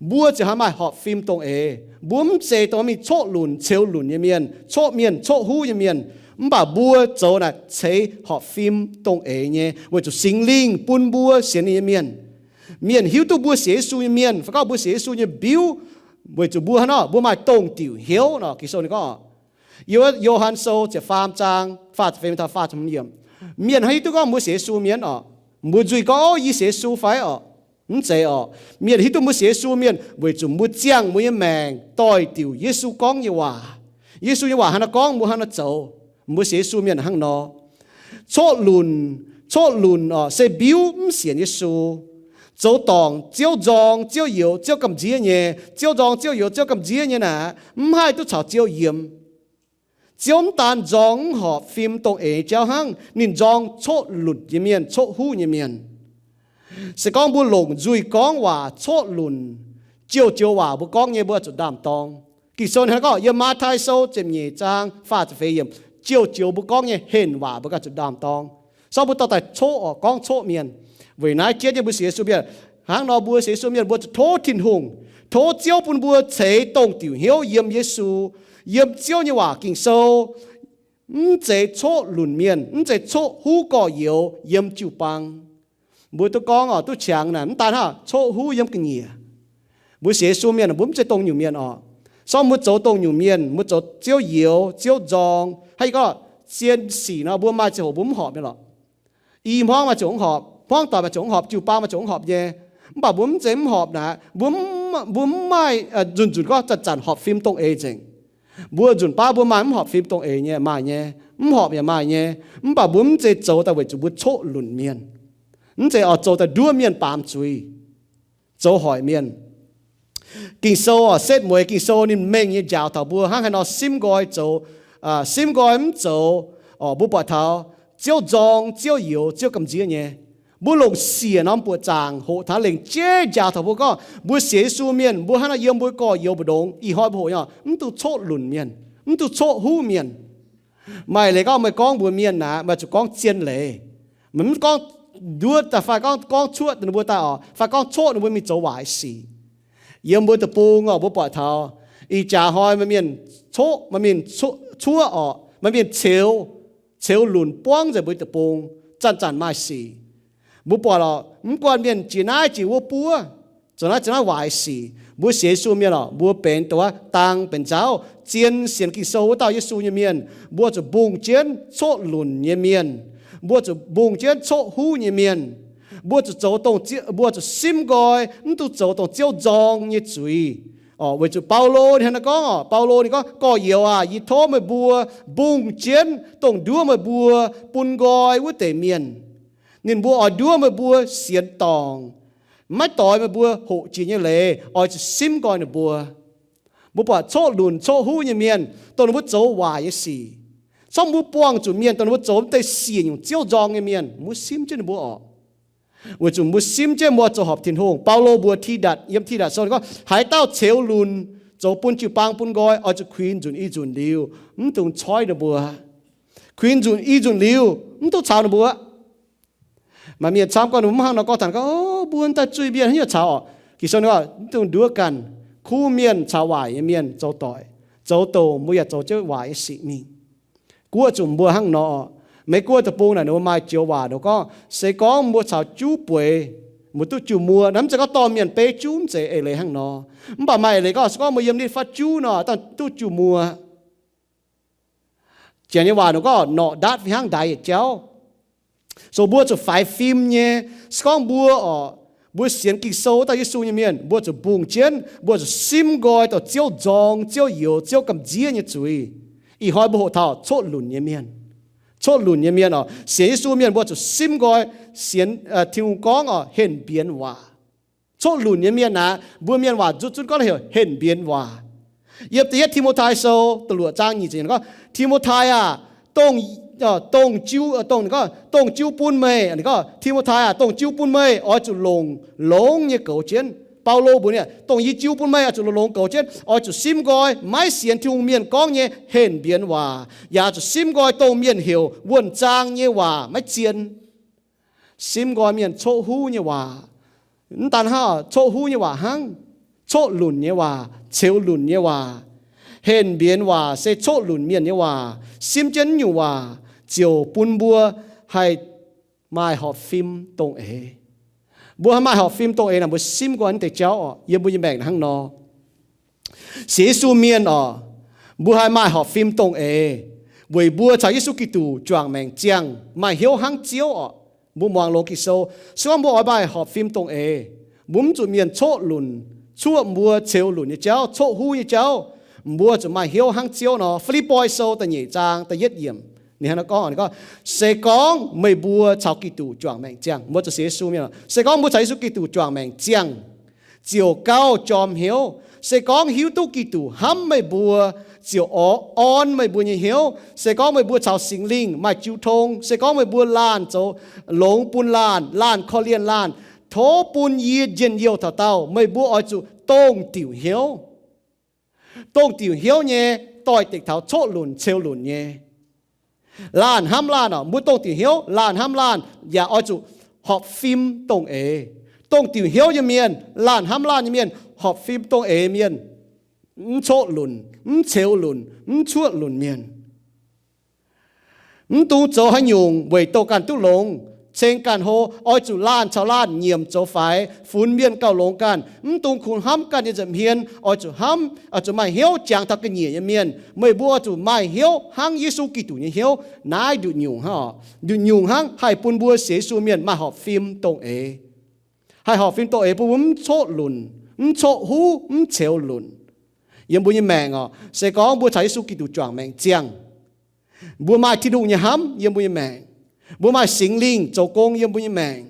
mbuo ziouc haih maaih horpc fim dongh eix. Mbuo mv zeiz dongh mingh coqv lunc ceux lunc nyei mienh, coqv mienh coqv huv nyei mienh. Mv baac mbuo zoux naaic ceix horpc fim dongh eix nyei weic zuqc Singx Lingh bun mbuo sienx ninh nyei mienh. Mienh hiuv duqv mbuo sienx Yesu nyei mienh, fai gorngv mbuo sienx Yesu nyei mbiuv, weic zuqc mbuo hnangv nor mbuo maaih dongh diuc hnyouv nor. Ging-Sou ninh gorngv, Yo^han Sou ziepc faam zaang faah ziepc feix taux faah ziepc hmz yiemc, mienh hnangv hiuv duqv gorngv mbuo sienx Yesu mienh oc, mbuo nzuih gorngv, O, yie sienx Yesu fai oc? Mv zeiz oc. Mienh hiuv duqv mbuo sienx Yesu mienh weic zuqc mbuo ziangh mbuo nyei maengc doix-diuc Yesu gorngv nyei waac. Yesu nyei waac hnangv naaiv gorngv, mbuo hnangv naaiv zoux. Mbuo sienx Yesu mienh hnangv nor. Coqv lunc, coqv lunc oc, se mbiuv mv sienx Yesu, zoux dorngc Ziouv nzorng Ziouv youx Ziouv gamh nziev nyei. Ziouv nzorng Ziouv youx Ziouv gamh nziev nyei naaic, mv haih duqv caux Ziouv yiem. Ziouv mv daan nzorng mv horpc fim dongh eix jauv hnangv, ninh nzorng coqv lunc nyei mienh, coqv huv nyei mienh. Se gorngv mbuo longc nzuih gorngv waac coqv lunc, joux-joux waac mbuo gorngv nyei mbuo zuqc ndaam-dorng. Ging-Sou hnangv gorngv yiem Matv^tai Sou ziepc nyeic zaang faah ziepc feix yiemc, joux-joux mbuo gorngv nyei henh waac mbuo ganh zuqc ndaam-dorng. Sorng mbuo dorh daaih coqv oc, gorngv coqv mienh. Weic naaiv jienv nyei mbuo sienx Yesu mienh, hnangv nor mbuo sienx Yesu mienh mbuo zuqc tov Tin-Hungh, tov Ziouv bun mbuo ceix dongh diuc hnyouv yiem Yesu, yiem Ziouv nyei waac Ging-Sou, mv zeiz coqv lunc mienh, mv zeiz coqv huv gorx-youz yiem jiu-baang. Mbuo duqv gorngv oc, duqv qangx naaic mv daan hnangv coqv huv yiem ga'nyiec. Mbuo sienx Yesu mienh mbuo mv zeiz dongh nyungc mienh oc. Sorng mbuo zoux dongh nyungc mienh, mbuo zoux Ziouv youz, Ziouv nzorng, hnangv gorngv zien sic nor mbuo maaih ziangh hoc mbuo mv horpc nyei lorqc. I hmuangv maaih ziouc mv horpc, hmuangv doic maaih ziouc mv horpc, jiu-baang maaih ziouc mv horpc nyei. Mv baac mbuo mv zeiz mv horpc naaic, mbuo mv, mbuo mv maaih nzunc nzunc gorngv zanc-zanc horpc fim dongh eix nzengc. Mbuo nzunc baav mbuo maaih mv horpc fim dongh eix nyei maaih nyei, mv horpc yaac maaih nyei. Mv baac mbuo mv zeiz zoux daaih weic zuqc mbuo coqv lunc mienh. Mv zeiz oix zoux daaih nduov mienh baamz zuiz, zoux hoic mienh. Ging-Sou oc, setv mueiz Ging-Sou ninh mengh nyei njaaux taux mbuo hnangv haaix nor simv nqoi zoux, simv nqoi mv zoux. Mbuo buatc taux Ziouv nzorng, Ziouv youz, Ziouv gamh nziev nyei. Mbuo longc siec norm buoqc zaangc hoqc taux lengc jeiv njaaux taux mbuo gorngv mbuo sienx Yesu mienh mbuo hnangv nor yiem mbuo gorx-youz mbu'ndongx ih hnoi mbuo hoqc nyei mv dungx coqv lunc mienh, mv dungx coqv huv mienh. Maaih leiz gorngv meih gorngv mbuox mienh naaic, meih zuqc gorngv zien leiz. Meih mv gorngv nduov daaih fai gorngv, gorngv cuoqv ninh mbuo daaih oc, fai gorngv coqv ninh mbuo mingh zoux waaic sic. Yiem mbuo deic-bung oc, mbuo buatc taux ih jaax hnoi maaih mienh coqv, maaih mienh cuoqv oc, maaih mienh ceux, ceux lunc buangv nzengc mbuo deic-bung, zanc-zanc maaih sic. Mbuo buatc oc, mv guanh mienh jiex naaiv jiex wuov buov, zoux naaiv zoux naaiv waaic sic. Mbuo sienx Yesu mienh oc, mbuo benx dongh wuov dang benx nzauv, zien sienx Ging-Sou wuov dauh Yesu nyei mienh, mbuo zuqc mbungh jienv coqv lunc nyei mienh, mbuo zuqc mbungh jienv coqv huv nyei mienh. Mbuo zuqc zoux dongh, mbuo zuqc simv nqoi, mv dungx zoux dongh Ziouv nzorng nyei zuiz. Weic zuqc Baulo ninh hnangv naaiv gorngv oc, Baulo ninh gorngv, Gorx-youz aac, yie tov meih mbuo mbungh jienv dongh nduov meih mbuo bun nqoi wuov deix mienh. Ninh mbuo oix nduov meih mbuo sienx dorngc, maiv doix meih mbuo hoqc jiex nyei leiz, oix zuqc simv nqoi ninh mbuo. Mbuo buatc coqv lunc coqv huv nyei mienh, dongh ninh mbuo zoux waaic nyei sic. Corc mbuo buangh zuqc mienh dongh ninh mbuo zoux mv deix siec nyungc Ziouv nzorng nyei mienh, mbuo simv jienv ninh mbuo oc. Weic zuqc mbuo simv jienv mbuo zoux horpc Tin-Hungh. Baulo mbuox Tidatc yiem Tidatc Sou ninh gorngv, haaix dauh ceux lunc zoux bun jiu-baang bun nqoi, oix zuqc kuinx nzunc i nzunc liuz, mv dungx coiv ninh mbuo. Kuinx nzunc i nzunc liuz, mv dungx caux ninh mbuo. Maaih mienh camv gorngv ninh mbuo mv hnangv nor gorngv taux gorngv, O, mbuo daaih zuiz-mienh haaix nyungc caux oc? Ging-Sou ninh gorngv, mv dungx nduov ganh. Kuv mienh caux waaic nyei mienh zoux doic, zoux dongh mbuo yaac zoux jienv waaic nyei sic mingh. Guoqv zuqc mbuo hnangv nor oc. Meiv Guoqv deic-bung naaic ninh mbuo maaih joux waac ninh gorngv, se gorngv mbuo caux juv bueix, mbuo duqv juv-muoqv. Naaiv mv zeiz gorngv dorh mienh beiv juv, mv zeiz eix leiz hnangv nor. Mv baac maaih eix leiz gorngv se gorngv mbuo yiem nitv fatv juv nor, dangh duqv juv-muoqv. Janx nyei waac ninh gorngv norqc ndaatv fih hnangv ndaix yietc jauv. So mbuo zuqc faix fim nyei. Se gorngv mbuo oc, mbuo sienx Ging-Sou wuov dauh Yesu nyei mienh, mbuo zuqc mbungh jienv, mbuo zuqc simv nqoi dongh Ziouv nzorng, Ziouv youx, Ziouv gamh nziev nyei zuiz. Ih hnoi mbuo hoqc taux coqv lunc nyei mienh. Coqv lunc nyei mienh oc, sienx Yesu mienh mbuo zuqc simv nqoi, sienx Tin-Hungh gorngv oc, henh mbienx waac. Coqv lunc nyei mienh aeqv, mbuo mienh waac nzutv zunv gorngv heuc henh mbienx waac. Yiem da'yietv Ti^mo^tai Sou da'luoqc zaang nyic ziepc gorngv, Ti^mo^tai aah, dongh, dongh jiu, dongh, dongh jiu bun meih, Ti^mo^tai aah, dongh jiu bun meih oix zuqc longc longx nyei goux jienv. Baulo mbuox ninh, dongh yie jiu bun meih oix zuqc longx longx goux jienv, oix zuqc simv nqoi maiv sienx Tin-Hungh mienh gorngv nyei henh mbienx waac, yaac zuqc simv nqoi dongh mienh heuc wuonh zaang nyei waac maiv zien. Simv nqoi mienh coqv huv nyei waac. Mv daan hnangv, coqv huv nyei waac hnangv, coqv lunc nyei waac, ceux lunc nyei waac. Henh mbienx waac se coqv lunc mienh nyei waac. Simv jienv nyungc waac ziouc bun mbuo haih maaih horpc fim dongh eix. Mbuo haih maaih horpc fim dongh eix naaic, mbuo simv nqoi naaiv deix jauv oc, yiem mbuo nyei maengc hnangv nor. Sienx Yesu mienh oc, mbuo haih maaih horpc fim dongh eix weic mbuo caux Yesu Giduc juangc maengc ziangh, maaih hnyouv hnangv Ziouv oc. Mbuo muangx longx Ging-Sou, se gorngv mbuo oix maaih horpc fim dongh eix, mbuo mv zuqc mienh coqv lunc, cuoqv mbuo, ceux lunc nyei jauv, coqv huv nyei jauv. Mbuo zuqc maaih hnyouv hnangv Ziouv nor. Fi^lipv^poi Sou da'nyeic zaang da'yietv yiemc, ninh hnangv naaiv gorngv, ninh gorngv, Se gorngv meih mbuo caux Giduc juangc maengc ziangh, mbuo zuqc sienx Yesu mienh, se gorngv mbuo caux Yesu Giduc juangc maengc ziangh, ziouc gauh jorm hnyouv. Se gorngv hiuv duqv Giduc hnamv meih mbuo, ziouc orn meih mbuo nyei hnyouv. Se gorngv meih mbuo caux Singx Lingh maaih jiu tong, se gorngv meih mbuo laanh zoux longx bun laanh, laanh korv-lienh laanh, tov bun yie njien-youh taux daauh meih mbuo oix zuqc dongh diuc hnyouv. Dongh diuc hnyouv nyei doix-dekc taux coqv lunc ceux lunc nyei. Laanh hnamv laanh oc, mbuo dongh diuc hnyouv, laanh hnamv laanh, yaac oix zuqc horpc fim dongh eix. Dongh diuc hnyouv nyei mienh, laanh hnamv laanh nyei mienh, horpc fim dongh eix mienh, mv coqv lunc, mv ceux lunc, mv cuoqv lunc mienh. Mv dungx zoux haaix nyungc weic douh ganh duqv longx, ceng ganh hlo. Oix zuqc laanh caux laanh nyiemc zoux faix, funx mienh gauh longx ganh. Mv dungx kungx hnamv ganh nyei nza'hmien. Oix zuqc hnamv, oix zuqc maaih hnyouv jangx taux ga'nyiec nyei mienh. Meih mbuo oix zuqc maaih hnyouv hnangv Yesu Giduc nyei hnyouv. Naaiv nduqc nyungc hnangv oc, nduqc nyungc hnangv haih bun mbuo sienx Yesu mienh maaih horpc fim dongh eix. Haih horpc fim dongh eix bun mbuo mv coqv lunc, mv coqv huv, mv ceux lunc yiem mbuo nyei maengc oc. Se gorngv mbuo caux Yesu Giduc juangc maengc ziangh, mbuo maaih Tin-Hungh nyei hnamv yiem mbuo nyei maengc, mbuo maaih Singx Lingh zoux gong yiem mbuo nyei maengc,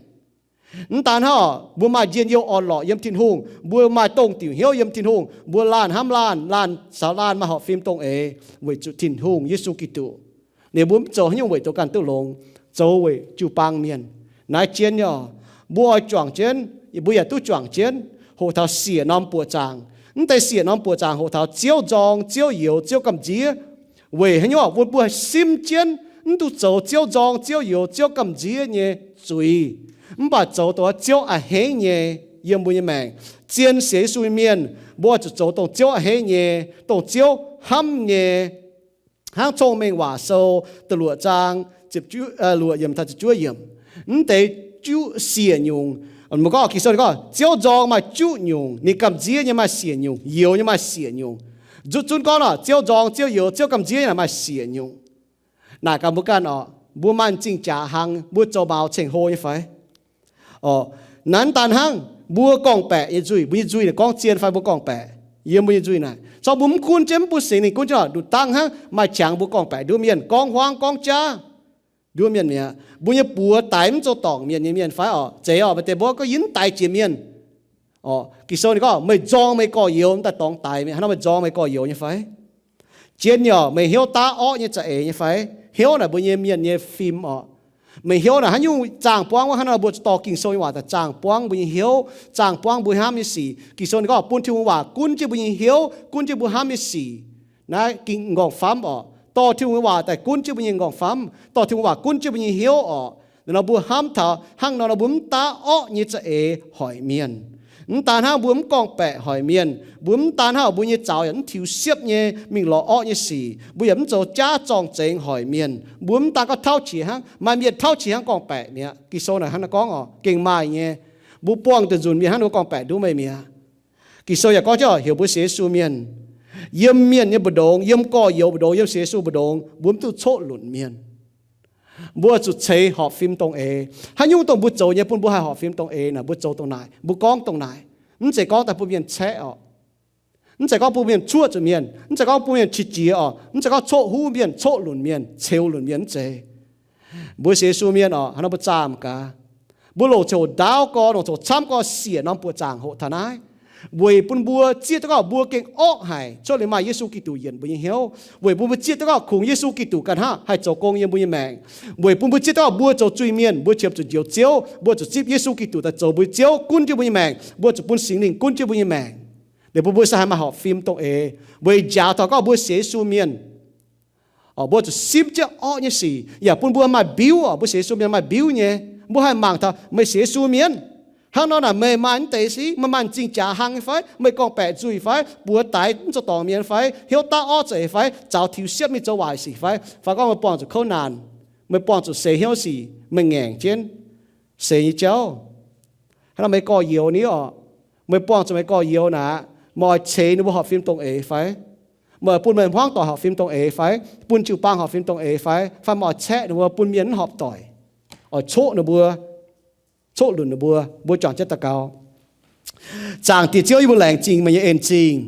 mv daan hnangv oc, mbuo maaih njien-youh orn-lorqc yiem Tin-Hungh, mbuo maaih dongh diuc hnyouv yiem Tin-Hungh, mbuo laanh hnamv laanh, laanh caux laanh maaih horpc fim dongh eix weic zuqc Tin-Hungh, Yesu Giduc. Ninh mbuo mv zoux haaix nyungc weic douh ganh duqv longx, zoux weic jiu-baang mienh. Naaiv jienv nyei oc, mbuo oix juangc jienv, mbuo yaac duqv juangc jienv, hoqc taux siec norm buoqc zaangc. Mv deix siec norm buoqc zaangc hoqc taux Ziouv nzorng, Ziouv youx, Ziouv gamh nziev. Weic haaix nyungc? Bun mbuo simv jienv mv dungx zoux Ziouv nzorng, Ziouv youx, Ziouv gamh nziev nyei zuiz, mv baac zoux dongh Ziouv a'hneiv nyei yiem mbuo nyei maengc. Zien sienx Yesu nyei mienh, mbuo oix zuqc zoux dongh Ziouv a'hneiv nyei, dongh Ziouv hnamv nyei. Hnangv Cong-Mengh Waac Sou da'luoqc zaang, luoqc yiemc taux ziepc juov yiemc. Mv deix juqv siec nyungc, mbuo gorngv Ging-Sou ninh gorngv Ziouv nzorng maaih juqv nyungc, ninh gamh nziev nyei maaih siec nyungc, youx nyei maaih siec nyungc. Nzutv zunv gorngv nor, Ziouv nzorng, Ziouv youx, Ziouv gamh nziev nyei naaic maaih siec nyungc. Naaic gaax mbuo ganh oc, mbuo maaih m'zing jaax hlang, mbuo zoux maux ceng-hlo nyei fai? Oc, naaiv daan hnangv mbuo gorngv-baeqc nyei nzuih, mbuo nyei nzuih naaic gorngv zien fai mbuo gorngv-baeqc yiem mbuo nyei nzuih naaic. Corc mbuo mv gunv jienv, mv bun Singx Lingh gunv jienv oc, nduqc dangh hnangv maaih qangx mbuo gorngv-baeqc nduov mienh, gorngv huaang gorngv jaav nduov mienh mi'aqv. Mbuo nyei buoz daix mv zoux dorngc mienh nyei mienh fai oc? Zeiz oc, maaih deix mbuo gorngv yie mv daix jiex mienh. Oc, Ging-Sou ninh gorngv meih nzorng meih gorx-youz, mv daaih dorngx daix mienh. Hnangv nor meih nzorng meih gorx-youz nyei fai? Jien nyei oc, meih hnyouv daav orqv nyei za'eix nyei fai? Hnyouv naaic mbuo nyei mienh nyei fim oc. Meih hnyouv naaic haaix nyungc zaangh buangv wuov, hnangv nor mbuo dorh Ging-Sou nyei waac daaih zaangh buangv mbuo nyei hnyouv, zaangh buangv mbuo hnamv nyei sic. Ging-Sou ninh gorngv bun Tin-Hungh waac gunv jienv mbuo nyei hnyouv, gunv jienv mbuo hnamv nyei sic. Naaiv ging m'nqorngv-famv oc. Dorh Tin-Hungh nyei waac daaih gunv jienv mbuo nyei m'nqorngv-famv, dorh Tin-Hungh waac gunv jienv mbuo nyei hnyouv oc. Nor mbuo hnamv taux hnangv nor, nor mbuo mv daav orqv nyei za'eix hoic mienh. Mv daan hnangv mbuo mv gorngv-baeqc hoic mienh, mbuo mv daan hnangv mbuo nyei zaux yaac mv tiux siepv nyei mingh lorz orqv nyei sic, mbuo yaac mv zoux jaav zorng-zengx hoic mienh. Mbuo mv daan gorngv tauv qiex hnangv, maaih mienh tauv qiex hnangv gorngv-baeqc mi'aqv. Ging-Sou naaic hnangv naaiv gorngv oc, gengh maaih nyei. Mbuo buangh nzunc mienh hnangv nor gorngv-baeqc nduov meih mi'aqv. Ging-Sou yaac gorngv jienv heuc mbuo sienx Yesu mienh, Yiem mienh nyei mbu'ndongx, yiem gorx-youz mbu'ndongx, yiem Yesu mbu'ndongx, mbuo mv duqv coqv lunc mienh. Mbuo zuqc ceix horpc fim dongh eix. Haaix nyungc dongh mbuo zoux nyei bun mbuo haih horpc fim dongh eix naaic, mbuo zoux dongh naaic, mbuo gorngv dongh naaic. Mv zeiz gorngv daaih bun mienh caeqv oc. Mv zeiz gorngv bun mienh cuoqv zuqc mienh. Mv zeiz gorngv bun mienh qiex jiez oc. Mv zeiz gorngv coqv huv mienh, coqv lunc mienh, ceux lunc mienh, mv zeiz. Mbuo sienx Yesu mienh oc, haaix nor mbuo zaah mangc gaax, mbuo longc coc ndaauv gorx, longc coc camv gorx siec norm buoqc zaangc hoqc taux naaiv, weic bun mbuo zieqv duqv gorngv mbuo gengh orqv haic cuotv liuz maaih Yesu Giduc yienc mbuo nyei hnyouv, weic bun mbuo zieqv duqv gorngv kungx Yesu Giduc ganh hnangv haih zoux gong yiem mbuo nyei maengc, weic bun mbuo zieqv duqv gorngv mbuo zoux zuiz-mienh, mbuo qiemx zuqc njoux Ziouv, mbuo zuqc zipv Yesu Giduc daaih zoux mbuo nyei Ziouv gunv jienv mbuo nyei maengc, mbuo zuqc bun Singx Lingh gunv jienv mbuo nyei maengc. Liuz bun mbuo se haih maaih horpc fim dongh eix, weic njaaux taux gorngv mbuo sienx Yesu mienh oc, mbuo zuqc simv jienv orqv nyei sic, yaac bun mbuo maaih mbiuv oc. Mbuo sienx Yesu mienh maaih mbiuv nyei. Mbuo haih mangc taux meih sienx Yesu mienh, hnangv nor naaic meih maaih mv deix sic, meih maaih m'zing jaax hlang nyei fai? Meih gorngv-baeqc nzuih fai? Buoz daix mv zoux dorngc mienh fai? Hnyouv daav orqv za'eix fai? Zaux tiux siepv mingh zoux waaic sic fai? Fai gorngv meih buangh zuqc kouv naanc, meih buangh zuqc seix hnyouv sic, meih ngaengc jienv seix nyei jauv? Hnangv nor meih gorx-youz ni oc, meih buangh zuqc meih gorx-youz naaic, meih oix ceix ninh mbuo horpc fim dongh eix fai? Meih oix bun meih hmuangv doic horpc fim dongh eix fai? Bun jiu-baang horpc fim dongh eix fai? Fai meih oix caeqv ninh mbuo, bun mienh mv horpc doic, oix coqv ninh mbuo, coqv lunc ninh mbuo? Mbuo juangc jienv daux gaux. Zaangc Diex Ziouv, yie mbuo laengz zingh meih nyei en zingh.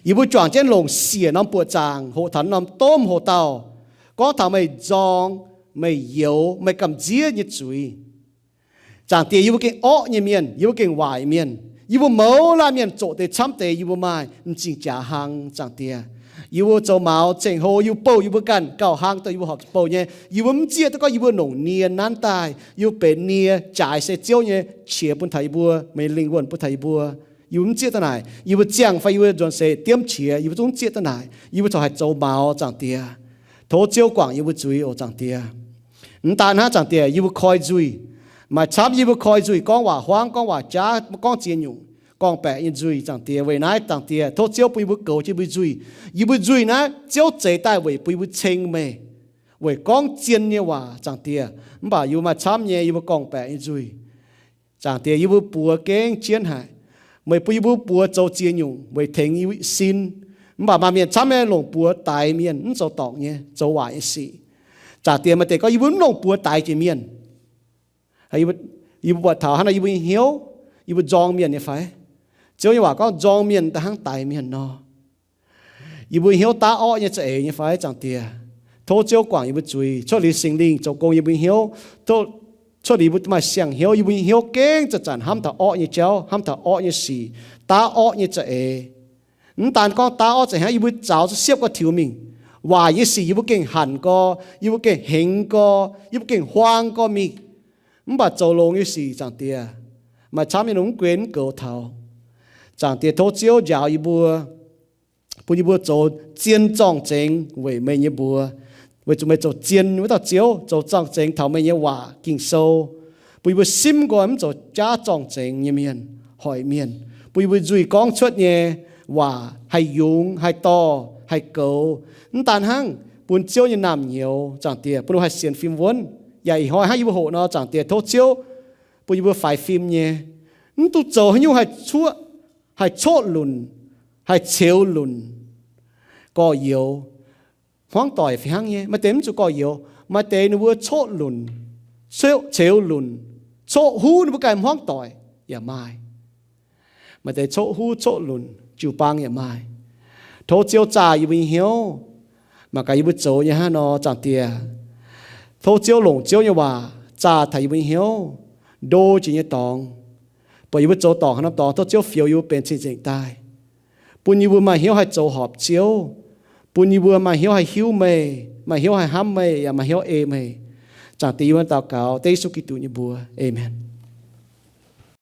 Yie mbuo juangc jienv longc siec norm buoqc zaangc hoqc taux norm domh hoc-dauh, gorngv taux meih nzorng, meih youx, meih gamh nziev nyei zuiz. Zaangc Diex, yie mbuo gengh orqv nyei mienh, yie mbuo gengh waaic mienh, yie mbuo mouz laanh mienh, zoqc deix camv deix yie mbuo maaih m'zing jaax hlang. Zaangc Diex, yie mbuo zoux maux ceng-hlo, yie mbuo bouh yie mbuo ganh gauh hlang dongh yie mbuo horpc bouh nyei. Yie mbuo mv zieqv duqv gorngv yie mbuo longc nie nanv daaih, yie mbuo benx nie, jaaix se Ziouv nyei qiex bun taux yie mbuo, meih nyei lingh wuonh bun taux yie mbuo. Yie mbuo mv zieqv duqv naaic. Yie mbuo ziangh fai yie mbuo nzuonx seix diemv qiex, yie mbuo zungv mv zieqv duqv naaic. Yie mbuo corc haih zoux maux, Zaangc Diex. Tov Ziouv guangc yie mbuo zuiz oc, Zaangc Diex. Mv daan hnangv, Zaangc Diex, yie mbuo koi nzuih. Maaih camv yie mbuo koi nzuih, gorngv waac huaangv, gorngv waac jaav, gorngv ziex nyungc, gorngv-baeqc nyei nzuih, Zaangc Diex. Weic naaiv, Zaangc Diex, tov Ziouv bun yie mbuo goux jienv yie mbuo nzuih. Yie mbuo nzuih naaiv Ziouv zeix daaih weic bun yie mbuo ceng meih, weic gorngv zien nyei waac, Zaangc Diex. Mv baac yie mbuo maaih camv nyei yie mbuo gorngv-baeqc nyei nzuih. Zaangc Diex, yie mbuo buoz gengh jienv haic. Meih bun yie mbuo buoz zoux ziex nyungc weic tengx yie mbuo sin. Mv baac maaih mienh camv nyei longc buoz daix mienh, mv zoux dorngc nyei, zoux waaic nyei sic. Zaangc Diex, maaih deix gorngv yie mbuo mv longc buoz daix jiex mienh. Yie mbuo buatc taux hnangv nor yie mbuo nyei hnyouv, yie mbuo nzorng mienh nyei fai? Ziouv nyei waac gorngv nzorng mienh da'hnangv daix mienh nor. Yie mbuo hnyouv daav orqv nyei za'eix nyei fai, Zaangc Diex? Tov Ziouv guangc yie mbuo zuiz, cuotv liuz Singx Lingh zoux gong yie mbuo hnyouv. Tov, cuotv liuz yie mbuo maaih siang-hnyouv, yie mbuo nyei hnyouv gengh zanc-zanc hnamv taux orqv nyei jauv, hnamv taux orqv nyei sic, daav orqv nyei za'eix. Mv daan gorngv daav orqv za'eix hnangv, yie mbuo zaux siepv gorx tiux mingh. Waaic nyei sic yie mbuo gengh hanc gorx, yie mbuo gengh hengx gorx, yie mbuo gengh huaang gorx mingh. Mv baac zoux longx nyei sic, Zaangc Diex, maaih camv nyei longx mv guen mv goux taux. Zaangc Diex, tov Ziouv njaaux yie mbuo, bun yie mbuo zoux zien zorng-zengx weic meih nyei mbuox, weic zuqc meih zoux zien wuov dauh Ziouv, zoux zorng-zengx taux meih nyei waac Ging-Sou, bun yie mbuo simv nqoi mv zoux jaav zorng-zengx nyei mienh, hoic mienh, bun yie mbuo nzuih gorngv cuotv nyei waac haih yungz, haih dorh, haih goux. Mv daan hnangv, bun Ziouv nyei naamh nyouz, Zaangc Diex, bun mbuo haih sienx fim wuonv. Yaac ih hnoi hnangv yie mbuo hoqc nor, Zaangc Diex, tov Ziouv bun yie mbuo faix fim nyei, mv dungx zoux haaix nyungc haih cuoqv, haih coqv lunc, haih ceux lunc gorx-youz. Hmuangv doic fih hnangv nyei. Maaih deix mv zuqc gorx-youz, maaih deix ninh mbuo coqv lunc, ceux lunc, coqv huv ninh mbuo ganh hmuangv doic yaac maaih. Maaih deix coqv huv coqv lunc jiu-baang yaac maaih. Tov Ziouv zaah yie mbuo nyei hnyouv. Mangc gaax yie mbuo zoux nyei hnangv nor, Zaangc Diex, tov Ziouv longc Ziouv nyei waac zaah taux yie mbuo nyei hnyouv, ndo jiex nyei dorngx, buatc yie mbuo zoux dorngc haaix norm dorngx, tov Ziouv fioux yie mbuo benx cing-nzengc daaih, bun yie mbuo maaih hnyouv haih zoux horpc Ziouv, bun yie mbuo maaih hnyouv haih hiuv meih, maaih hnyouv haih hnamv meih, yaac maaih hnyouv ei meih. Zaangc Diex, yie mbuo daux gaux dengv Yesu Giduc nyei mbuox. Aamen.